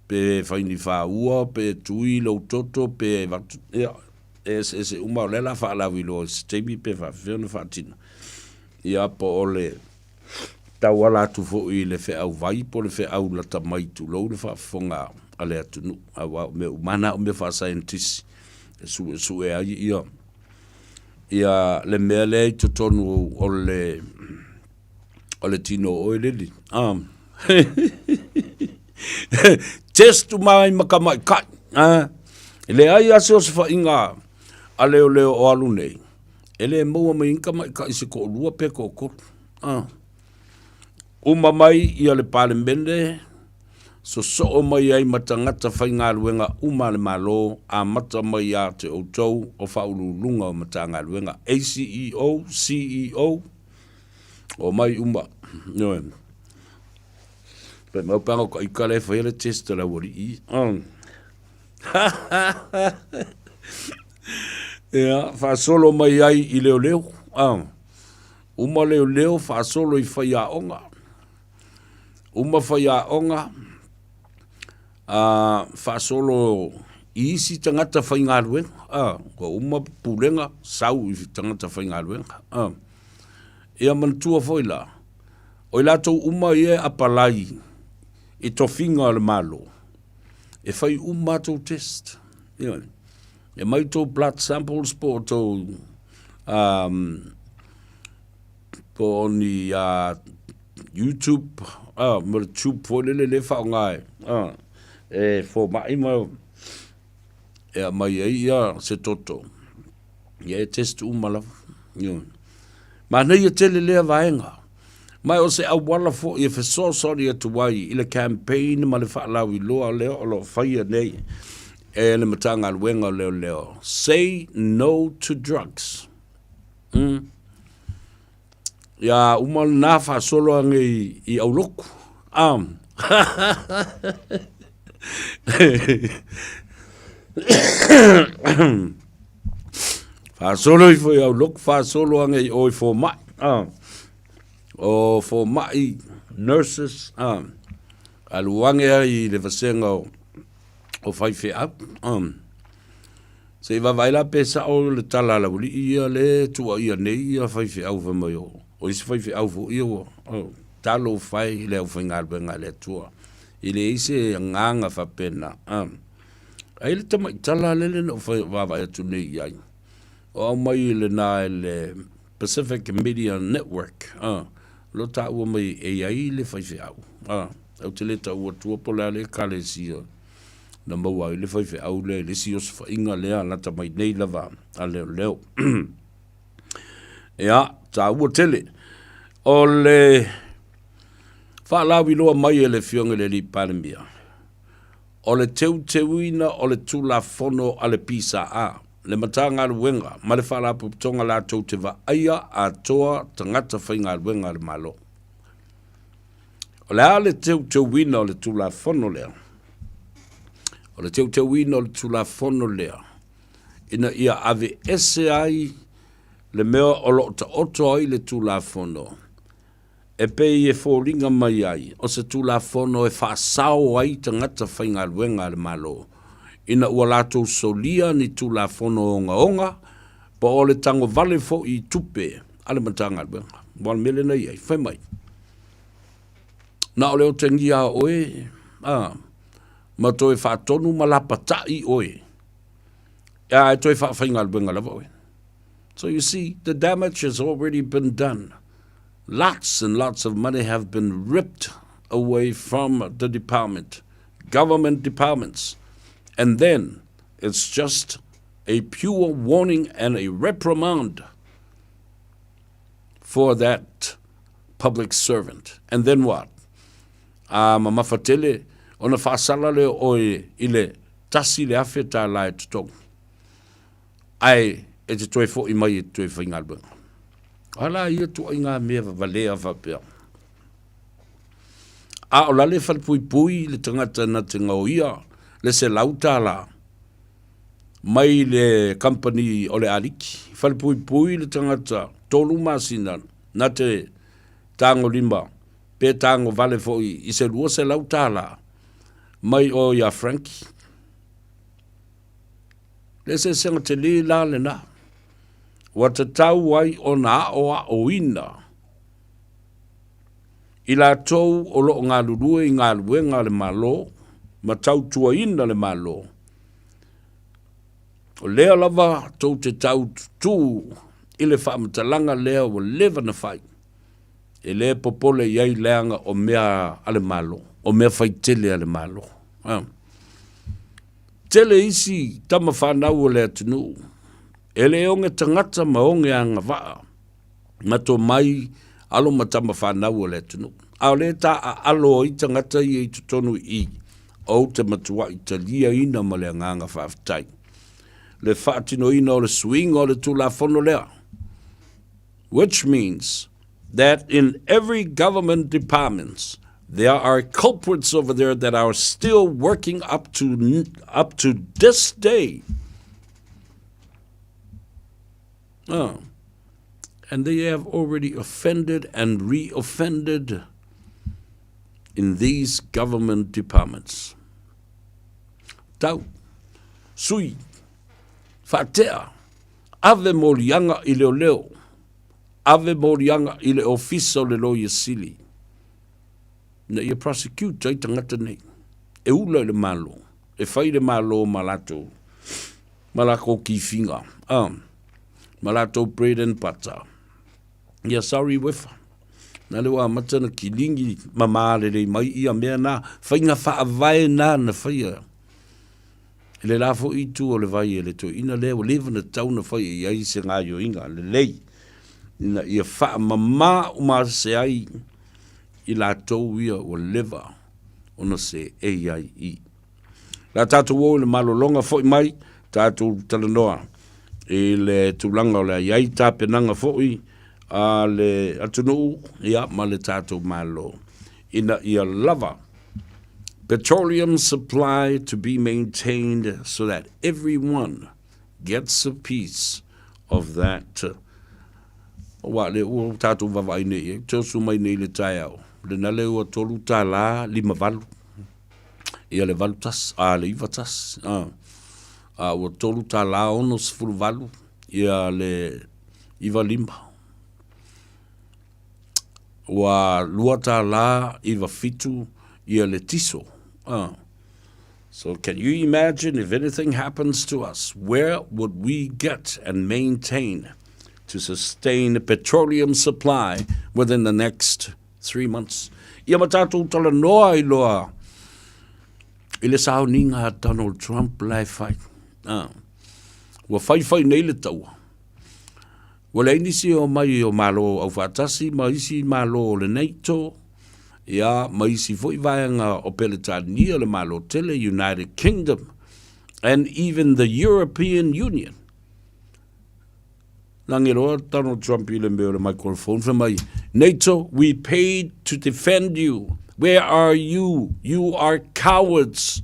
pe whainiwhāua, pe tui lou toto, pe vatu, ia, e eseese uma, o lea la whaalauiloa i se taimi pe whaawhiwhia ona whaatina. Ia, po o le tauala atu foi i le feau vai po o le feau lata mai tulou le faafofoga a le atunuu, aua o mea uma na o mea faasaienitisi e suesue ai ia ia le mea lea i totonu o le o le tino o oe leli. Ah. Test uma ai ma ka maʻikaʻi. Ah. E leai lava se osofaiga a leoleo o alu nei, e le maua mai ai ka maʻikaʻi se toʻalua pe toʻatolu. Ah. Uma mai ia le Palemene, sosoo mai ai ma tagata faigaluega uma a le Malo, amata mai ia te outou o Faauluuluga o Matagaluega, ACEO, CEO, omai uma. Ioe. Fai mai panga o ka ika le faia le test a le aualii. Ia, faasolo mai ai i leoleo. Ah. Uma leoleo faasolo i faiaoga. Uma faiaoga, a faasolo i isi tagata faigaluega. A, ua uma pulega, sau i tagata faigaluega. A, ia manatua foi la, o i latou uma ia e apalai i tofiga o le Malo, e fai uma a tou test. Ioe. E mai tou blood samples po o tou um, po o ni uh, YouTube, uh, mo le tube foi lele le whaonga e, uh, e fōmaʻi ma e a mai ai ia se toto. Ia e test uma lava. Ioe. Manaia tele lea vaega. Ma o se auala foi e fesoasoani atu ai i le campaign ma le faalauiloa lea o lo o faia nei e le Matagaluega o Leoleo, Say No to Drugs. Mm. Ia uma lena faasolo age i, i Auloku. Um. Faasolo ifo i Auloku, faasolo age i o i fomai. Ah. O fomai, nurses, ah. Alu age ai i le vasega o, o faifeau. Ah. Se i vaavaai la pe sao le tala a le aualii ia le tuuaia nei ia faifeau fai mai o, o isi faifeau foi ia ua, oh, talofa e i le aufaigaluega a le Atua. E leai se agaga faapena. Ah. Ai le tamaitala lele na ou vaavaai atu nei i ai. O aumai lena e le Pacific Media Network, ah, lo taua mai e i ai le faifeau. Ah, ou te le tau atua po o le a le ekalesia na maua ai le faifeau lea i le isi osofaiga lea lata mai nei lava a leoleo. Ia, taua tele. O le... Faalauiloa mai e le Afioga i le Alii Palemia, o le teuteuina o le Tulafono a le PSA, le Matagaluega ma le Faalapotopotoga latou te vaaia atoa tagata faigaluega a le Malo. O le a le teuteuina o le Tulafono lea? O le teuteuina o le Tulafono lea ina ia aveese ai le mea o lo o taoto ai le Tulafono e pei e foliga mai ai o se Tulafono e faasao ai tagata faigaluega a le Malo ina ua latou solia ni Tulafono ogaoga po o le tagovale foi i tupe a le Matagaluega. Aua o le mea lea na i ai, fai mai, na o le otegia lava o oe a, ma toe faatonu ma lapatai oe, ae toe faafaigaluega lava oe. So you see, the damage has already been done. Lots and lots of money have been ripped away from the department, government departments. And then it's just a pure warning and a reprimand for that public servant. And then what? A mamafa tele, ona faasala lea o oe i le $1,000 e totogi. Ae e te toe fo'i mai e te toe faigaluega. O a la ia tuaiga mea valea faapea? A o la le falepuipui le tagata na te gaoia le $100 mai le kamupani o le aliki. Falepuipui le tagata tolu masina na te tagolima pe tagovale foi i se $200 mai o ia Frankie. Le eseesega tele la lena, ua tatau ai ona aoaoina i latou o lo o galulue i galuega a le Malo ma tautuaina le Malo. O lea lava tou te tau tutū i le faamatalaga lea ua leva na fai, e le popole i ai leaga o mea a le Malo, o mea faitele a le Malo. Tele isi tama fanau o le atunuu e le oge tagata ma oge agavaa ma tomai alo ma tama fanau o le atunuu. A o lea e taaalo ai tagata ia i totonu i i, ou te matuai taliaina ma le agaga faafetai le faatinoina o le suiga o le Tulafono lea, which means that in every government departments there are culprits over there that are still working up to, up to this day. Oh. And they have already offended and re-offended in these government departments. Tau, sui, faatea, ave moliaga i leoleo, ave moliaga i le Ofisa o le Loia Sili, ina ia prosecute ai tagata nei, e ula i le Malo, e fai le Malo ma latou, ma lakou kifiga, ah, ma latou bread and butter. Ia sorry Wefa. Na le ua amata na kiligi mamā lelei mai ia mea na, faiga faavae na na faia. I le la foi itu o le vai e le toeaina lea ua leva ona tatau ona fai i ai se gaoioiga lelei ina ia faamama uma ase ai i latou ia ua leva ona seei ai i. La tatou o i le malologa foi mai, tatou talanoa i le tulaga o le a i ai tapenaga foi a le atunuu ia ma le tatou Malo ina ia lava petroleum supply to be maintained so that everyone gets a piece of that Aua lea ua tatou vaavaai nei i ai, te oso mai nei i le taeao, lena lea ua $3.58 ia le 81, a le 91, a, a ua $3.68 ia le 95. Ua $2.97 ia le tiso. A. So can you imagine if anything happens to us, where would we get and maintain to sustain the petroleum supply within the next 3 months? Ia ma tatou talanoa ai loa i le sauniga a Donald Trump la e fai. Ah. Ua faifai nei le taua. Ua leai nisi e omai o Malo Aufaatasi ma isi Malo o le NATO. ia ma isi foi vaega o Peretania, le Malo Tele, United Kingdom, and even the European Union. Lagi loa Donald Trump i le mea o le microphone, fai mai, NATO, we paid to defend you. Where are you? You are cowards.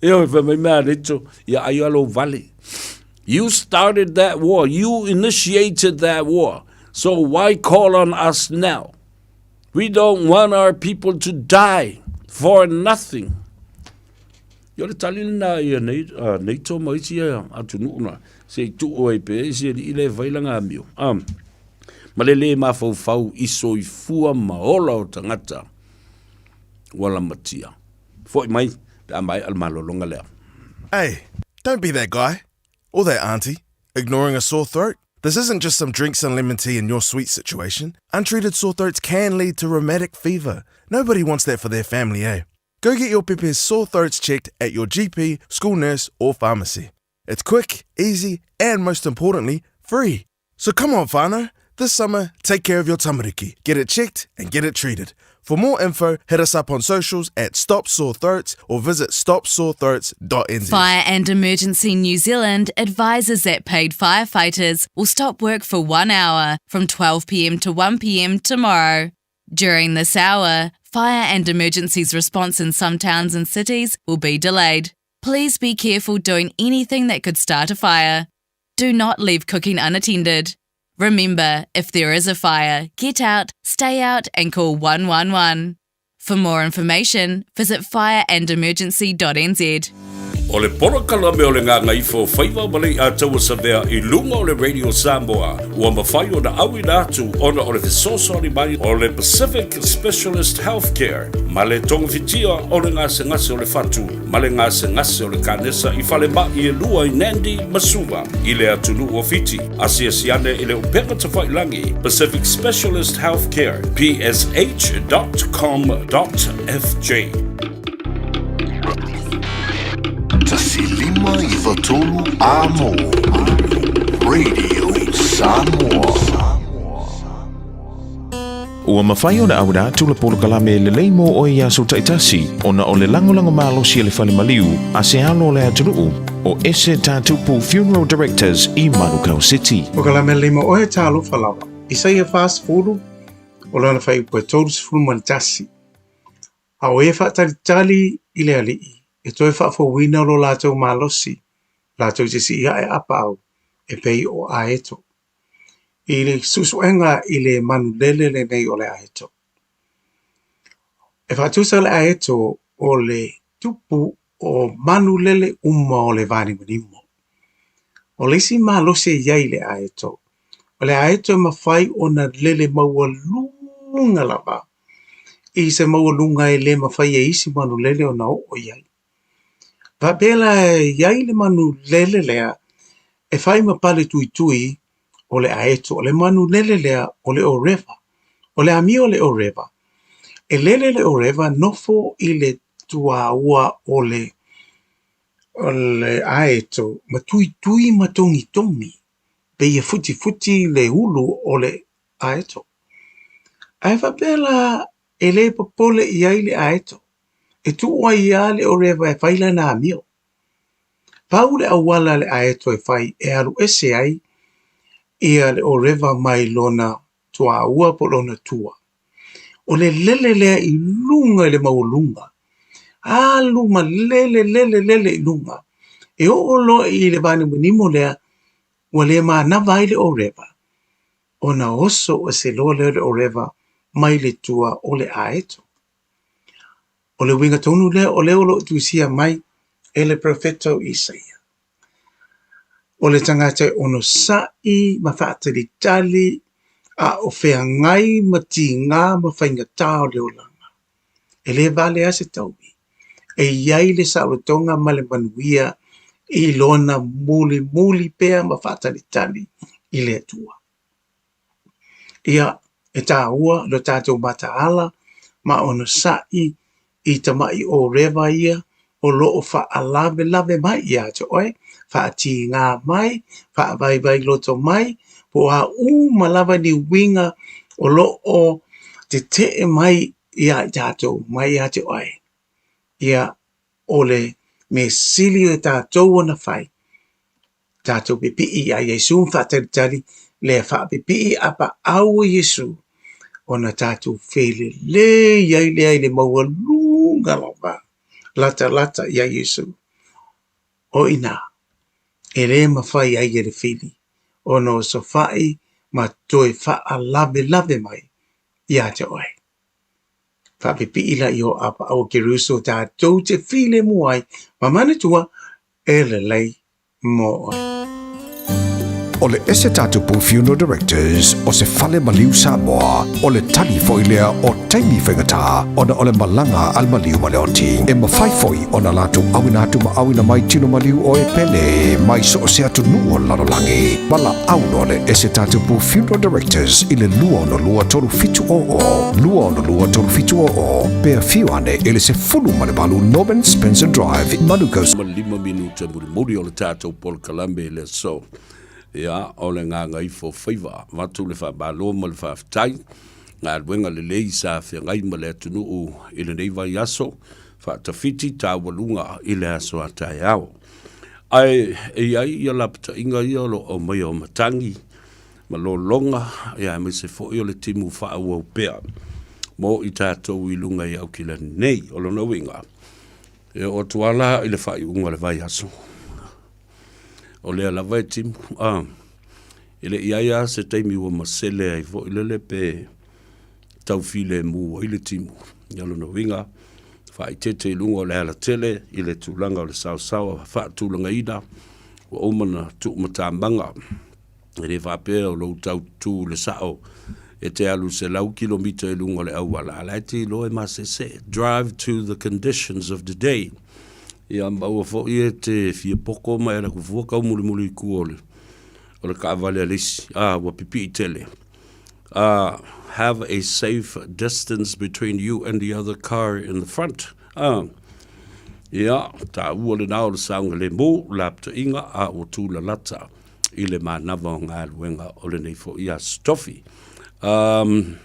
Ioe, fai mai mea a NATO, ia ai a lou vale. You started that war. You initiated that war. So why call on us now? We don't want our people to die for nothing. Ia o le tali lena ia NATO ma isi atunuu na se i tuu ai pea i se alii lea e fai lana amio. Ma le lē mafaufau i soifua ma ola o tagata ua lamatia. Foi mai pe a maea le malologa lea. Hey, don't be that guy. Or that auntie, ignoring a sore throat. This isn't just some drinks and lemon tea in your sweet situation. Untreated sore throats can lead to rheumatic fever. Nobody wants that for their family, eh? Go get your pepe's sore throats checked at your GP, school nurse, or pharmacy. It's quick, easy, and most importantly, free. So come on, whānau. This summer, take care of your tamariki. Get it checked and get it treated. For more info, hit us up on socials at Stop Sore Throats or visit stopsorethroats.nz. Fire and Emergency New Zealand advises that paid firefighters will stop work for one hour from 12pm to 1pm tomorrow. During this hour, fire and emergencies response in some towns and cities will be delayed. Please be careful doing anything that could start a fire. Do not leave cooking unattended. Remember, if there is a fire, get out, stay out, and call 111. For more information, visit fireandemergency.nz. O le polokalame o le Gagaifo o Faiva ma Lei'ataua Savea i luga o le Radio Samoa ua mafai ona auina atu ona o le fesoasoani mai o le Pacific Specialist Healthcare ma le togafitia o le gasegase o le fatu ma le gasegase o le kanesa i falemai e lua i Nandi ma Suva i le atunuu o Fiti. Asiasi ane i le upega tafailangi Pacific Specialist Healthcare, psh.com.fj. 153 Amo Radio Samoa. Ua mafai ona auina atu le polokalame lelei mo oe i aso taitasi ona o le lagolago malosi a le fale maliu a se alo o le atunuu o Ese Tatupu Funeral Directors i Manukau City. Polokalame lelei mo oe talofa lava. Isaia 40, o lana faaiupu e 31. A o e faatalitali i le Alii, e toe faafouina lo latou malosi, latou te sii ae apaau, e pei o aeto. I le suesuega i le manu lele lenei o le aeto. E faatusa le aeto o le tupu o manu lele uma o le vanimonimo. O le isi malosi e i ai i le aeto, o le aeto e mafai ona lele maualuga lava i se maualuga e le mafai e isi manu lele ona oo i ai. Faapea la e i ai le manu lele lea e fai ma pale tuitui o le aeto, o le manu lele lea o le ōrewa. O le amio o le ōrewa, e lele le ōrewa nofo i le tuāua o le o le aeto ma tuitui ma togitogi, pei e futifuti le ulu o le aeto. Ae faapea la e le popole i ai le aeto, e tuu ai lava le ōrewa e fai lana amio. Pau le auala a le aeto e fai e alu ese ai ia le ōrewa mai lona tuāua po o lona tua. O le lele lea i luga i le maualuga, alu ma lele lele lele i luga, e oo loa i le vanimonimo lea ua le manava ai le ōrewa, ona oso ese loa lea o le ōrewa mai le tua o le aeto. O le uiga tonu lea o lea o lo o tusia mai e le perofeta o Isaia. O le tagata e onosai ma faatalitali a o feagai ma tigā ma faigata o le olaga. E le vale lava se taui e i ai le saolotoga ma le manuia i lona mulimuli pea ma faatalitali i le Atua. Ia, e tāua lo tātou mataala ma onosai i tama'i ōrewa ia o lo o faalavelave mai iā te oe, faatigā mai, faavaivai loto mai, po o a uma lava ni uiga O lo o teteʻe mai iā i tatou mai ia te oe. Ia o le mea sili o tatou ona fai, tatou pipii iā Iesu ma faatalitali le faapipii apaau o Iesu ona tatou felelei ai lea i le maualuga lava latalata iā Iesu. O i inā, e le mafai ai e le fili ona osofai ma toe faalavelave mai ia te oe. Faapipii la i o apaau o Keriso tatou te filemu ai ma manatua e lelei mo oe. O le Ese Tatupu Funeral Directors o se fale maliu Samoa, o le tali foi lea o taimi faigata ona o le malaga a le maliu ma le oti. E mafai foi ona latou auina atu ma auina mai tino maliu o e pele mai so o se atunuu o le lalolagi. Valaau loa le Ese Tatupu Funeral Directors i le 262 3700, 262 3700, pe afio ane i le 18 Norman Spencer Drive, Manukau. Ma le 5 minute mulimuli o le tatou polokalame i le aso. Ia, o le gagaifo faiva, avatu le faamalo ma le faafetai, galuega lelei sa feagai ma le atunuu i lenei vaiaso, faatafiti taualuga i le aso a taeao. Ae e i ai ia lapataiga ia o lo o aumaia o matagi ma lologa, ia aemaise foi o le timu faaauau pea mo i tatou i luga i Aukilani nei. O lona uiga, e oo atu lava la i le faaiuga o le vaiaso, o lea lava e timu, a, e le i i ai lava se taimi ua masele ai foi lele pe tau filemu ai le timu. Ia o lona uiga, faaeteete i luga o le alatele i le tulaga o le saosaoa faatulagaina ua uma ona tuumatamaga. E le faapea o lou tau tutū i le sao e te alu 100 kilomita i luga o le auala, a o la e te iloa e masese. Drive to the conditions of the day. Ia ma aua foi e te fia poko ma e alu atu fua taumulimuli i tua o le, o le taavale a le isi. A, ua pipii tele. Have a safe distance between you and the other car in the front. Ia, taua lena o le saogalemu, lapataiga, a ua tūlalata i le manava o galuega o lenei foi Aso Tofi. Um,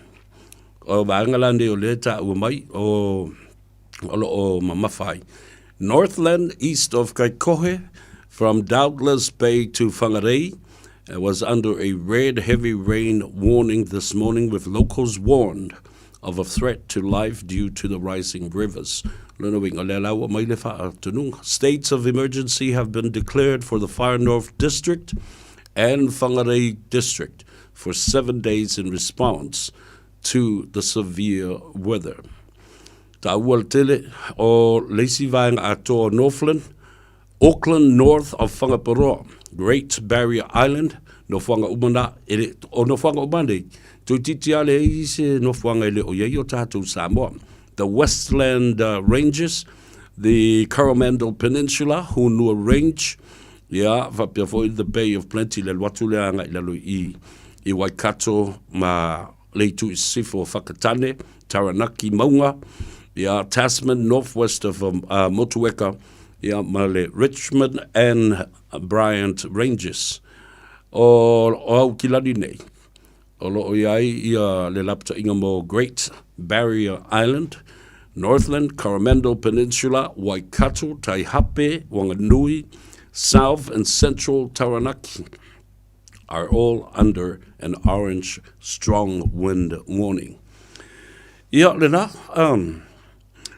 o vaega la nei o lea taua mai, o, o lo o mamafa ai. Northland east of Kaikohe from Doubtless Bay to Whangarei was under a red heavy rain warning this morning with locals warned of a threat to life due to the rising rivers. Lona uiga, o lea la ua mai le faatonuga. States of emergency have been declared for the Far North District and Whangarei District for seven days in response to the severe weather. Taua le tele o le isi vaega atoa o Northland, Auckland North of Whangaparoa, Great Barrier Island, nofoaga uma na, e le, o nofoaga uma nei, toeitiiti lava leai se nofoaga e le o i ai o tatou Samoa. The Westland Ranges, the Coromandel Peninsula, Hunua Range, ia, faapea foi the Bay of Plenty, le alu atu lea agai i lalo i, i Waikato ma le itu i sisifo o Whakatane, Taranaki maunga, ia, Tasman, northwest of Motueka, ia, ma le Richmond and Bryant Ranges. O, o Aukilani nei, o lo o i ai ia le lapataiga mo Great Barrier Island, Northland, Coromandel Peninsula, Waikato, Taihape, Wanganui, South and Central Taranaki are all under an orange strong wind warning. Ia, lena, um,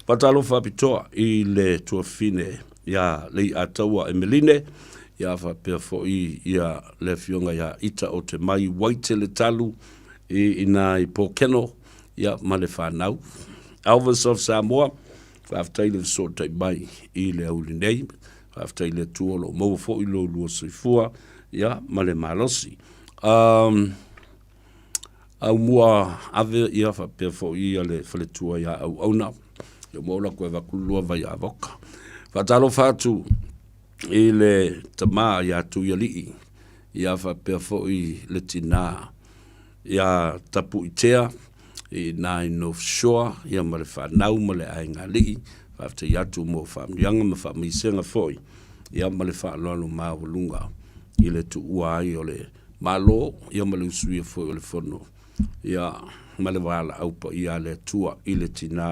Faatalofa apitoa i le tuafafine ia Leiataua Emeline, ia faapea foi ia le afioga ia Ita o Te Mai Waitele Talu i ina i Pokeno, ia ma le fanau. Elvis of Samoa, faafetai le fesootai mai i le auli nei, faafetai i le Atua o lo o maua foi lo lua soifua, ia ma le malosi. Um, Aumua ave ia faapea foi ia le faletua ia Auauna. Ia mua ola koe avatu le lua vai avoka. Faatalofa atu i le tama ia Tuialii, ia faapea foi le tinā ia Tapuitea i nā i North Shore, ia ma le whanau ma le aiga alii. Faafetai atu mo faamanuiaga ma faamaisega foi, ia ma le faaaloalo maualuga i le tuua ai o le Malo, ia ma le usuia foi o le Fono. Ia, ma le valaau paia a le Atua i le tinā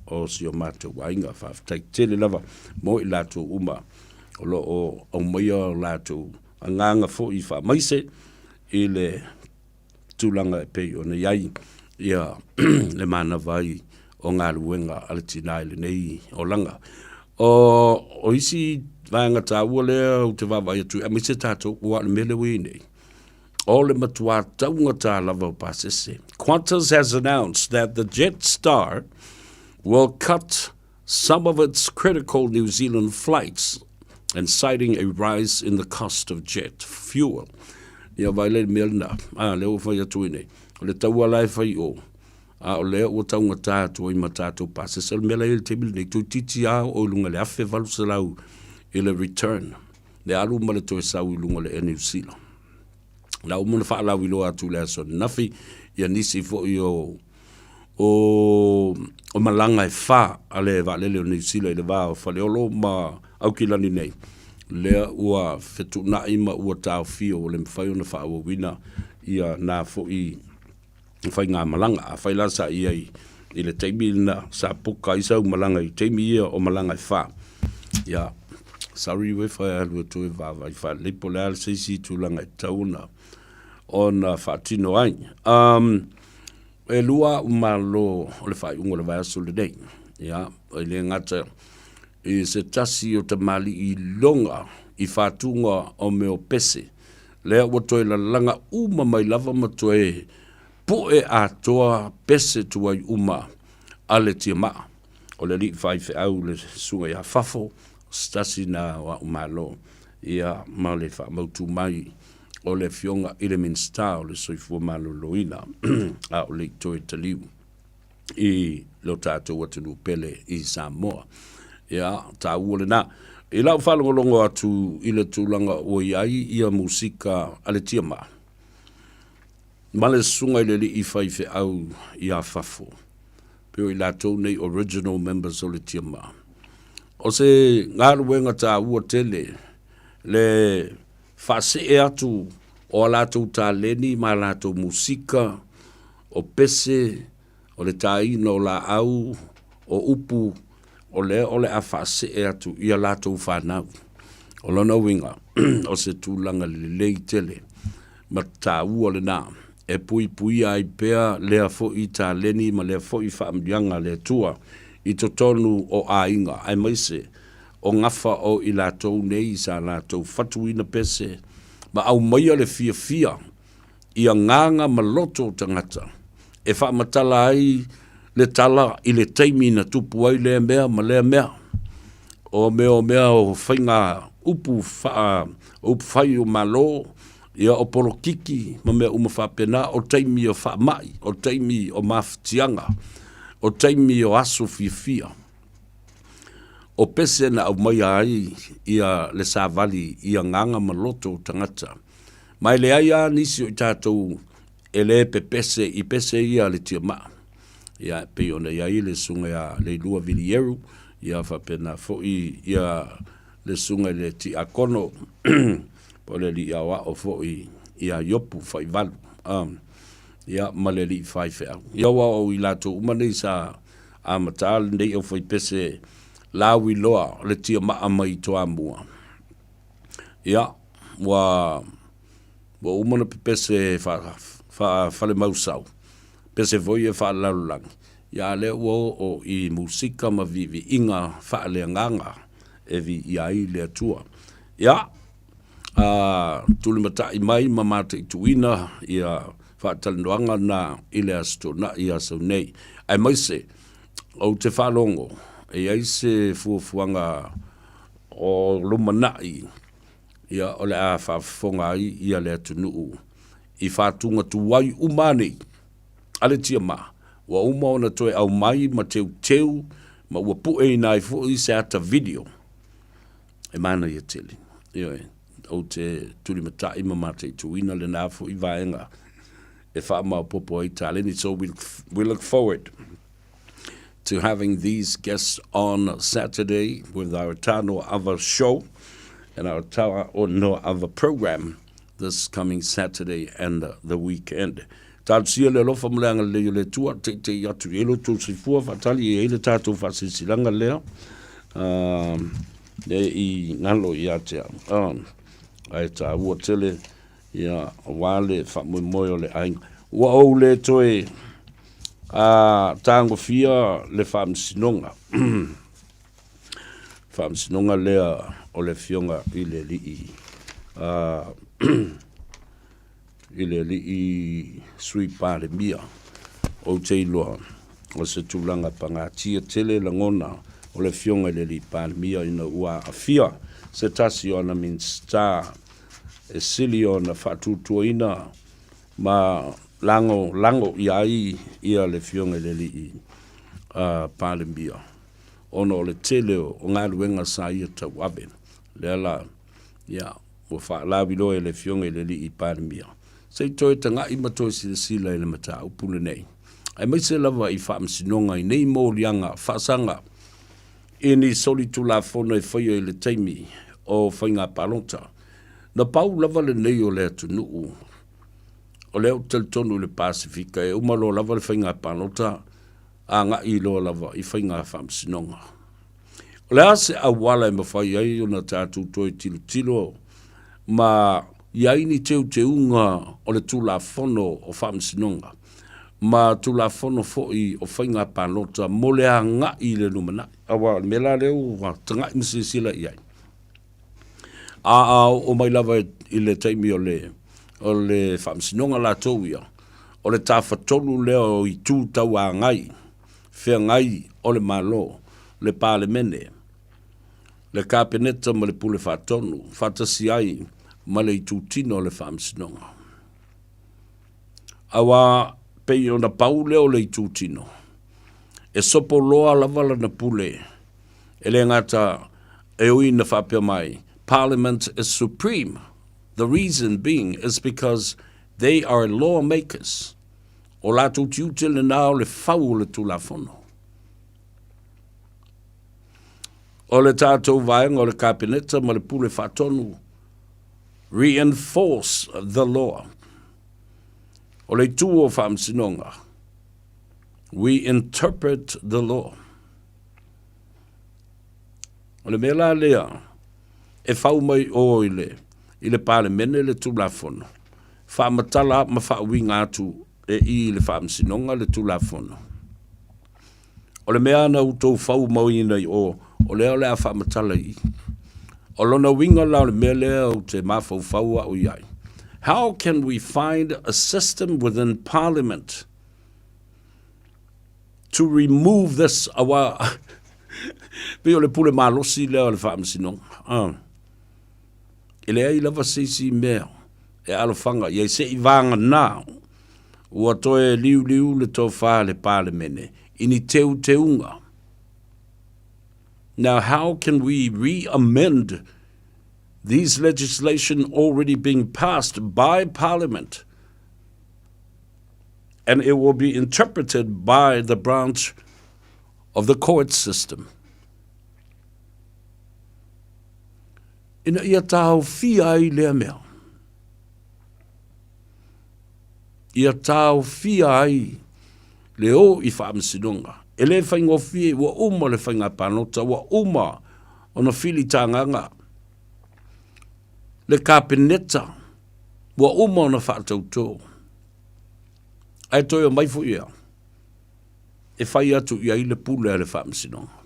o si o matou aiga. Faafetai tele lava mo i latou uma o lo o aumaia o latou agaga foi faamaise i le tulaga e pei ona i ai ia le manava ai o galuega a le tinā i lenei olaga. O, o isi vaega taua lea ou te vaavaai atu aemaise tatou, aua o le mea lea ua i ai nei, o le matua taugata lava o pasese. Qantas has announced that the Jetstar will cut some of its critical New Zealand flights and citing a rise in the cost of jet fuel. Ia vai le mea lena, a lea ua fai atu i nei. O le taua la e fai o, a o lea ua taugata atu ai ma tatou pasese. O le mea la i le taimi lenei, toeitiiti lava oo i luga i le 1800 i le return, le alu ma le toe sau i luga o le Air New Zealand. La uma ona faalauiloa atu i le aso ananafi ia nisi foi o o o malaga e fa a le vaalele o Niu Sila i le va o Faleolo ma Aukilani nei, lea ua fetuunai ma ua taofia ua le mafai ona faaauauina ia na foi faigamalaga. Afai la sa i ai i le taimi lena sa puka ai sau malaga i taimi ia o malaga e fa, ia, sorry ue whai alu e toe vaavaai whaalelei po o le a se isi tulaga e tatau ona ona faatino ai. Um, e lua a'u malo o le faaiuga o le vaiaso lenei. Ia, e le gata i se tasi o tamalii loga i fatuga o mea o pese, lea ua toe lalaga uma mai lava ma toe pu'e atoa pese tuai uma a le tiamaa. O le alii faifeau le susuga ia Fafo, o se tasi na o a'u malo, ia ma le faamautu mai o le Afioga i le Minisita o le Soifua Maloloina a o le i toe taliu i lo tatou atunuu pele i Samoa. Ia, taua lena. I lau faalogologo atu i le tulaga ua i ai ia musika a le tiamaa, ma le susuga i le alii faifeau ia Fafo, pei o i latou nei original members o le tiamaa. O se galuega taua tele le faasee atu o a latou taleni ma a latou musika, o pese, o le tāina o laau, o upu, o lea o le a faasee atu i a latou fanau. O lona uiga, o se tulaga lelei tele ma taua lena e puipuia ai pea lea foi taleni ma lea foi faamanuiaga a le Atua i totonu o aiga, aemaise o gafa o i latou nei sa latou fatuina pese ma aumaia le fiafia i agaga ma loto o tagata e faamatala ai le tala i le taimi na tupu ai lea mea ma lea mea. O mea o mea o faiga upu faa upu fai o Malo, ia o polokiki ma mea uma faapena, o taimi o faamai, o taimi o mafatiaga, o taimi o aso fiafia. O pese na aumaia ai ia le savali i agaga ma loto o tagata. Ma e leai lava nisi o i tatou e le pepese i pese ia a le tiamaa. Ia, e pei ona i ai le susuga ia Leilua Vilieru, ia faapena foi ia le susuga i le Tiakono po o le alii aoao foi ia Iopu Faivalu, ia ma le alii faifeau. Ia aua o i latou uma nei sa amata lenei aufaipese lauiloa o le tiamaa mai Toamua. Ia, ua ua uma ona pepese faa-falemausau, pese foi ia faalelalolagi, ia a lea ua oo i musika ma viiviiga faaleagaga e viia ai le Atua. Ia, a tulimatai mai ma mataituina ia faatalanoaga na i le Aso Toonai ia sau nei, aemaise ou te faalogo e i ai se fuafuaga o lumanai ia o le a faafofoga ai ia le atunuu i faatuga tuai uma nei a le tiamaa ua uma ona toe aumai ma teuteu ma ua pueina ai foi se ata video e manaia tele. Ioe, ou te tulimatai ma mataituina lena foi vaega e faamaopoopo ai taleni. So we, we look forward to having these guests on Saturday with our Tanoa Ava show and our Tanoa Ava program this coming Saturday and the weekend. Talosia le alofa ma le agalelei o le Atua, teitei atu i ai lo outou soifua, faatali i ai le tatou faasilasilaga lea, ne i galo ia te au. Ae taua tele, ia, aua le faamoemoe o le aiga. Ua ou le toe tagofia le faamasinoga, faamasinoga lea o le Afioga i le Alii, i le alii Sui Palemia. Ou te iloa, o se tulaga pagatia tele lagona o le Afioga i le Alii Palemia ina ua aafia se tasi o ana Minisita e sili ona faatuatuaina ma lagolago i ai ia le Afioga i le Alii Palemia ona o le tele o galuega sa ia tauave. Lea la, ia, ua faalauiloa e le Afioga i le Alii Palemia, se i toe taga'i ma toe silasila i le mataupu lenei, aemaise lava i faamasinoga i nei moliaga faasaga i ni solitulafono e faia i le taimi o faiga palota. Na pau lava lenei o le atunuu o lea ou te talitonu i le Pasefika e uma loa lava le faiga palota agai loa lava i faiga faamasinoga. O le a se auala e mafai ai ona tatou toe tilotilo ma i ai ni teuteuga o le Tulafono o Faamasinoga ma Tulafono foi o Faiga Palota mo le agai i le lumanai? Aua o le mea la lea ua tagai ma silasila i ai, a oo mai lava i le taimi o le o le Faamasinoga latou ia, o le tafatolu lea o itu tauagai feagai o le Malo, le Palemene, le Kapeneta ma le Pule Faatonu, faatasi ai ma le itutino o le Faamasinoga. Aua pei ona pau lea o le itutino, e sopo loa lava lana pule, e le gata e ui ina faapea mai, Parliament is supreme, the reason being is because they are law makers. O latou tiute lena o le fau o le Tulafono. O le tatou vaega o le Kapeneta ma le Pule Faatonu, reinforce the law. O le itu o Faamasinoga, we interpret the law. O le mea la lea, e fau mai o i le, i le Palemene le Tulafono, faamatala ma faauiga atu e i i le Faamasinoga le Tulafono. O le mea na outou fau mauina i o, o lea o le a faamatala i i. O lona uiga la o le mea lea ou te mafaufau au i ai, how can we find a system within Parliament to remove this, aua pei o le pule malosi lea o le Faamasinoga. Ah. E leai lava se isi mea e alofaga i ai se i vagana ua toe liuliu le tofa a le Palemene i ni teuteuga. Now how can we re-amend these legislation already being passed by Parliament and it will be interpreted by the branch of the court system? Ina ia taofia ai lea mea. Ia taofia ai le o i faamasinoga. E le faigofie, ua uma le faiga palota, ua uma ona filitagaga le Kapeneta, ua uma ona faatautō. Ae toe omai foi ia e fai atu i ai le pule a le faamasinoga.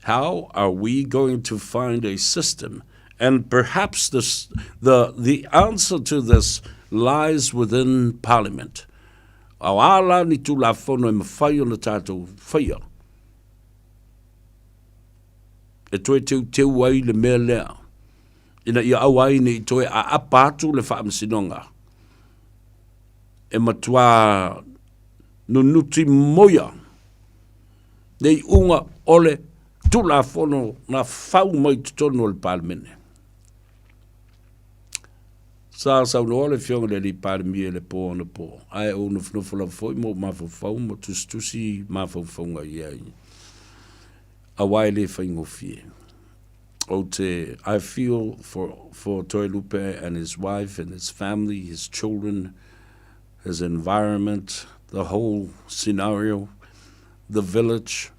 How are we going to find a system? And perhaps this, the, the answer to this lies within Parliament. O a la ni Tulafono e mawhai ona tātou whaia. E toe teuteu ai le mea lea. Ina ia aua ai ne i toe aapa atu le faamasinoga. E matua nunuti moia le iuga o le Tulafono na fau mai totonu o le Palemene. Sa saunoa le Afioga i le Alii Palemia i le po anapo, ae ou nofonofo lava foi ma ou mafaufau ma tusitusi mafaufauga i ai, aua e le faigofie. Ou te, I feel for, for Toelupe and his wife and his family, his children, his environment, the whole scenario, the village,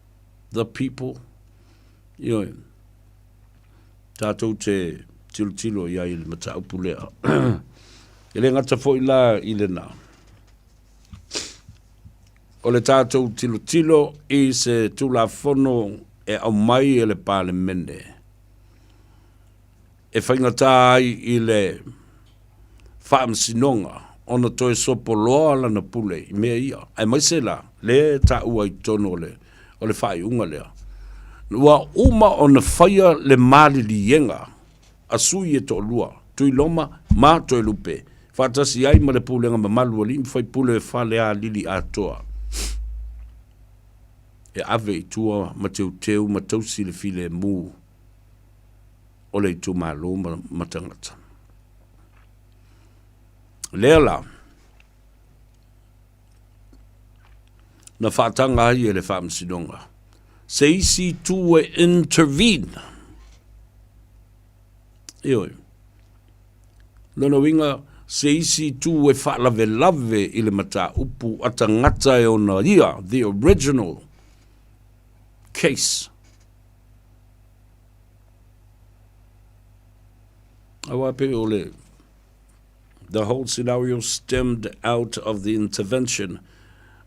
the people. Ioe, tātou te tilotilo i ai i le mataupu lea. E le gata foi la i lena. O le tātou tilotilo i se Tulafono e aumai e le Palemene e faigata ai i le Faamasinoga ona toe sopoloa lana pule i mea ia, aemaise la lea e taua i totonu o le, o le faaiuga lea. Ua uma ona faia le maliliega a sui e toalua, Tuiloma ma Toelupe, faatasi ai ma le pulega mamalu a alii ma faipule o Falealili atoa, e ave i tua ma teuteu ma tausi le filemu o le itumalo ma, ma tagata. Lea la, na faataga ai e le Faamasinoga se isi itu e intervene. Ioe. Lona uiga, se isi itu e faalavelave i le mataupu a tagata e ona ia, the original case. Aua pei o le The whole scenario stemmed out of the intervention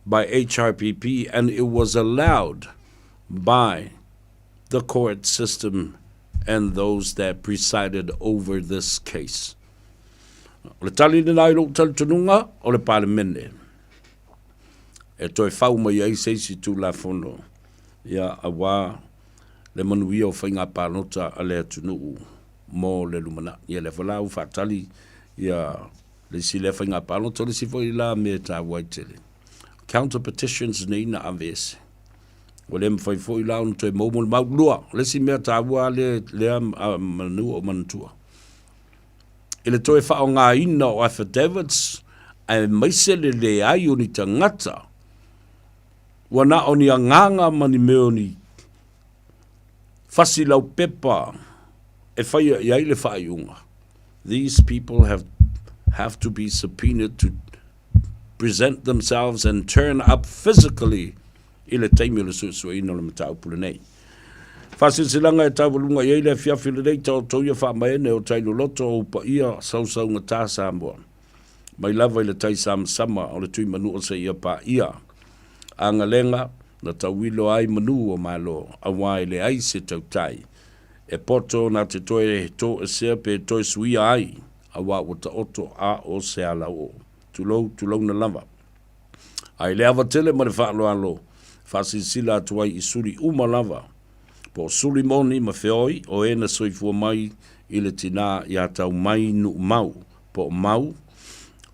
by HRPP and it was allowed by the court system and those that presided over this case. O le tali lena i lou talitonuga o le Palemene e toe fau mai ai se isi Tulafono ia aua le manuia o faiga palota a le atunuu mo le lumanai. Ia lea foi la ua faatali ia le isi lea faiga palota, o le isi foi la mea e taua ai tele. Counter petitions nei na aveese. Ua le mafai foi la ona toe maua mo le mau lua. O le isi mea taua lea, lea manu o manatua. I le toe faaaogaina o affidavits, aemaise le leai o ni tagata, ua na o ni agaga ma ni mea o ni fasi laupepa e faia i ai le faaiuga. These people have, have to be subpoenaed to present themselves and turn up physically i le taimi o le suesueina o le mataupu lenei. Faasilasilaga e taualuga i ai le afiafi lenei taoto ia faamaene o tai loloto o upaia sausaugata Samoa. Mai lava i le tai samasama o le Tuimanua seia paia agalega na tauilo ai manu o Malo, auā e leai se tautai e poto na te toe toesea pe toe suia ai, auā ua taoto a o se alaoo. Tulou, tulouna lava. A i le ava tele ma le faaaloalo, faasilasila atu ai i suli uma lava, po o suli moni ma feoi o e na soifua mai i le tinā iā Taumai Nuumau, po o Mau,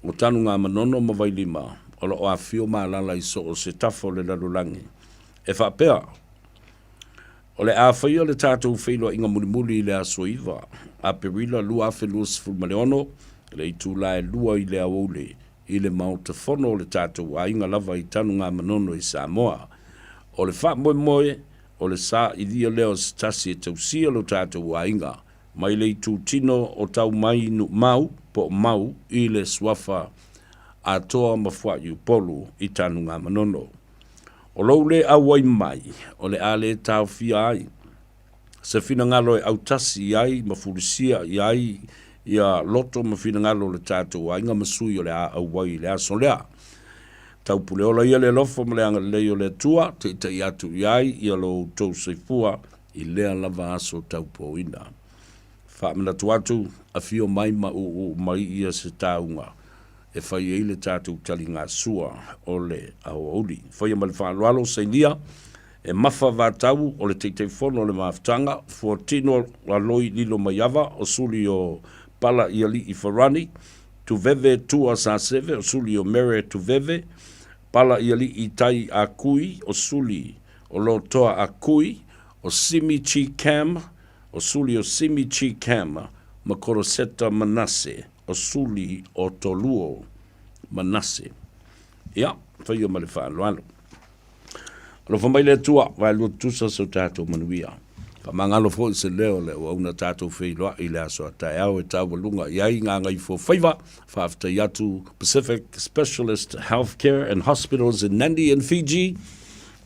o Tanugamanono ma Vailima, o lo o afifio ma alaala i so o se tafa o le lalolagi. E faapea, o le a faia le tatou feiloaiga mulimuli i le aso 9 Aperila 2026, i le itula e 2 i le aoauli, i le Maota Fono o le tatou aiga lava i Tanugamanono i Samoa. O le faamoemoe, o le sailia lea o se tasi e tausia lo tatou aiga, mai le itutino o Taumai Nuumau po o Mau i le suafa Atoa ma Fuaiupolu i Tanugamanono. O lou le auai mai, o le a le taofia ai se finagalo e autasi i ai ma fulisia i ai ia loto ma finagalo o le tatou aiga ma sui o le a auai i le aso lea. Taupuleola ia le alofa ma le agalelei o le Atua, teita'i atu i ai ia lo outou soifua i lea lava aso taupoina. Faamanatu atu, afio mai ma uu mai ia se tauga e fai ai le tatou taligasua o le aoauli. Faia ma le faaaloalo, sainia e Mafa Vatau o le Taitaifono o le Mafutaga, Fuatino Aloi Lilo Maiava o suli o Pala Ialii Farani, Tuveve Tua Saseve o suli o Mere Tuveve, Pala Ialii Tai A Kui o suli o Lotoa A Kui, o Simi Chi Cam o suli o Simi Chi Cam ma Koroseta Manase o suli o Toluo Manase. Ia, faia ma le faaaloalo. Alofa mai le Atua, vaelua tutusa so tatou manuia. Faamagalo foi se leo o le auauna tatou feiloai i le aso a taeao e taualuga i ai Gagaifofaiva. Faafetai atu Pacific Specialist Healthcare and Hospitals in Nandi and Fiji.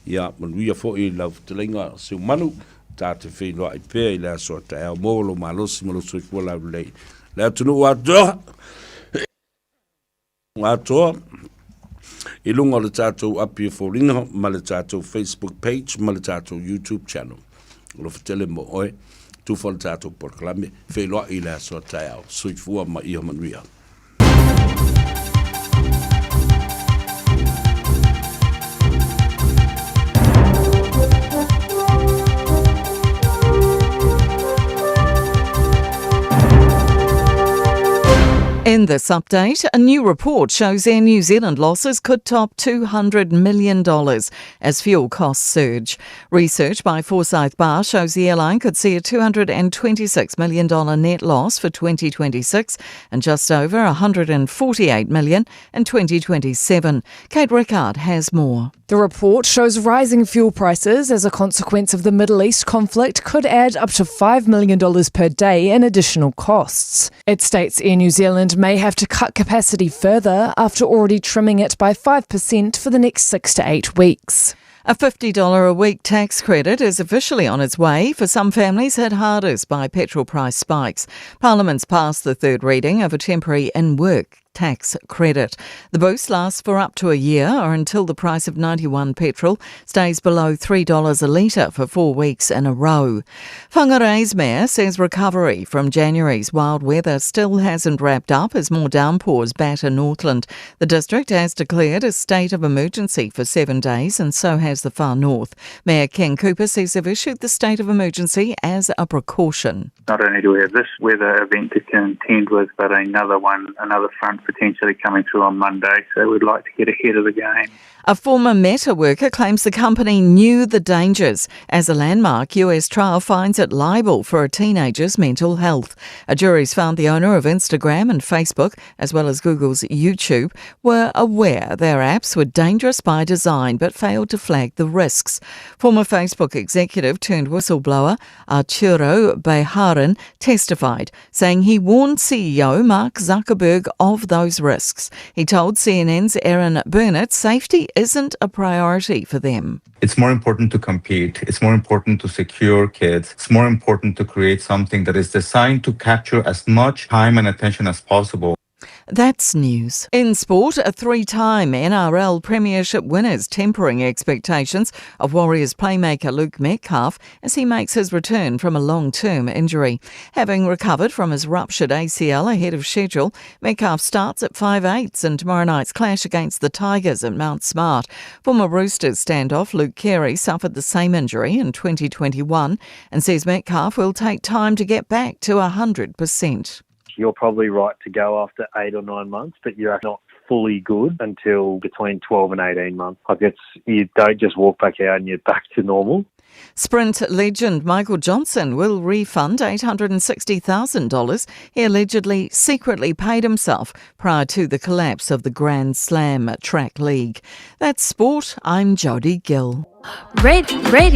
Ia manuia foi lau fetalaiga Seumanu, ta te feiloai pea i le aso a taeao. Maua lou malosi ma lou soifua laulelei. Le atunuu atoa. Atoa i luga o le tatou api e foliga ma le tatou Facebook page ma le tatou YouTube channel. Alofa tele mo oe, tufa le tatou polokalame, feiloai i le aso a taeao. Soifua ma ia manuia. In this update, a new report shows Air New Zealand losses could top $200 million as fuel costs surge. Research by Forsyth Barr shows the airline could see a $226 million net loss for 2026 and just over $148 million in 2027. Kate Rickard has more. The report shows rising fuel prices as a consequence of the Middle East conflict could add up to $5 million per day in additional costs. It states Air New Zealand may have to cut capacity further after already trimming it by 5% for the next 6 to 8 weeks. A $50 a week tax credit is officially on its way for some families hit hardest by petrol price spikes. Parliament's passed the third reading of a temporary in work tax credit. The boost lasts for up to a year or until the price of 91 petrol stays below $3 a litre for four weeks in a row. Whangarei's mayor says recovery from January's wild weather still hasn't wrapped up as more downpours batter Northland. The district has declared a state of emergency for seven days and so has the far north. Mayor Ken Cooper says they've issued the state of emergency as a precaution. Not only do we have this weather event to contend with, but another one, another front potentially coming through on Monday. So we'd like to get ahead of the game. A former Meta worker claims the company knew the dangers as a landmark US trial finds it liable for a teenager's mental health. A jury's found the owner of Instagram and Facebook, as well as Google's YouTube, were aware their apps were dangerous by design but failed to flag the risks. Former Facebook executive turned whistleblower Arturo Bejaran testified, saying he warned CEO Mark Zuckerberg of those risks. He told CNN's Erin Burnett safety isn't a priority for them. It's more important to compete. It's more important to secure kids. It's more important to create something that is designed to capture as much time and attention as possible. That's news. In sport, a three time NRL Premiership winners tempering expectations of Warriors playmaker Luke Metcalf as he makes his return from a long term injury. Having recovered from his ruptured ACL ahead of schedule, Metcalf starts at 5'8 in tomorrow night's clash against the Tigers at Mount Smart. Former Roosters standoff Luke Carey suffered the same injury in 2021 and says Metcalf will take time to get back to 100% you're probably right to go after eight or nine months, but you're not fully good until between 12 and 18 months. Like it's, you don't just walk back out and you're back to normal. Sprint legend Michael Johnson will refund $860,000 he allegedly secretly paid himself prior to the collapse of the Grand Slam Track League. That's sport. I'm Jody Gill. Red Radio.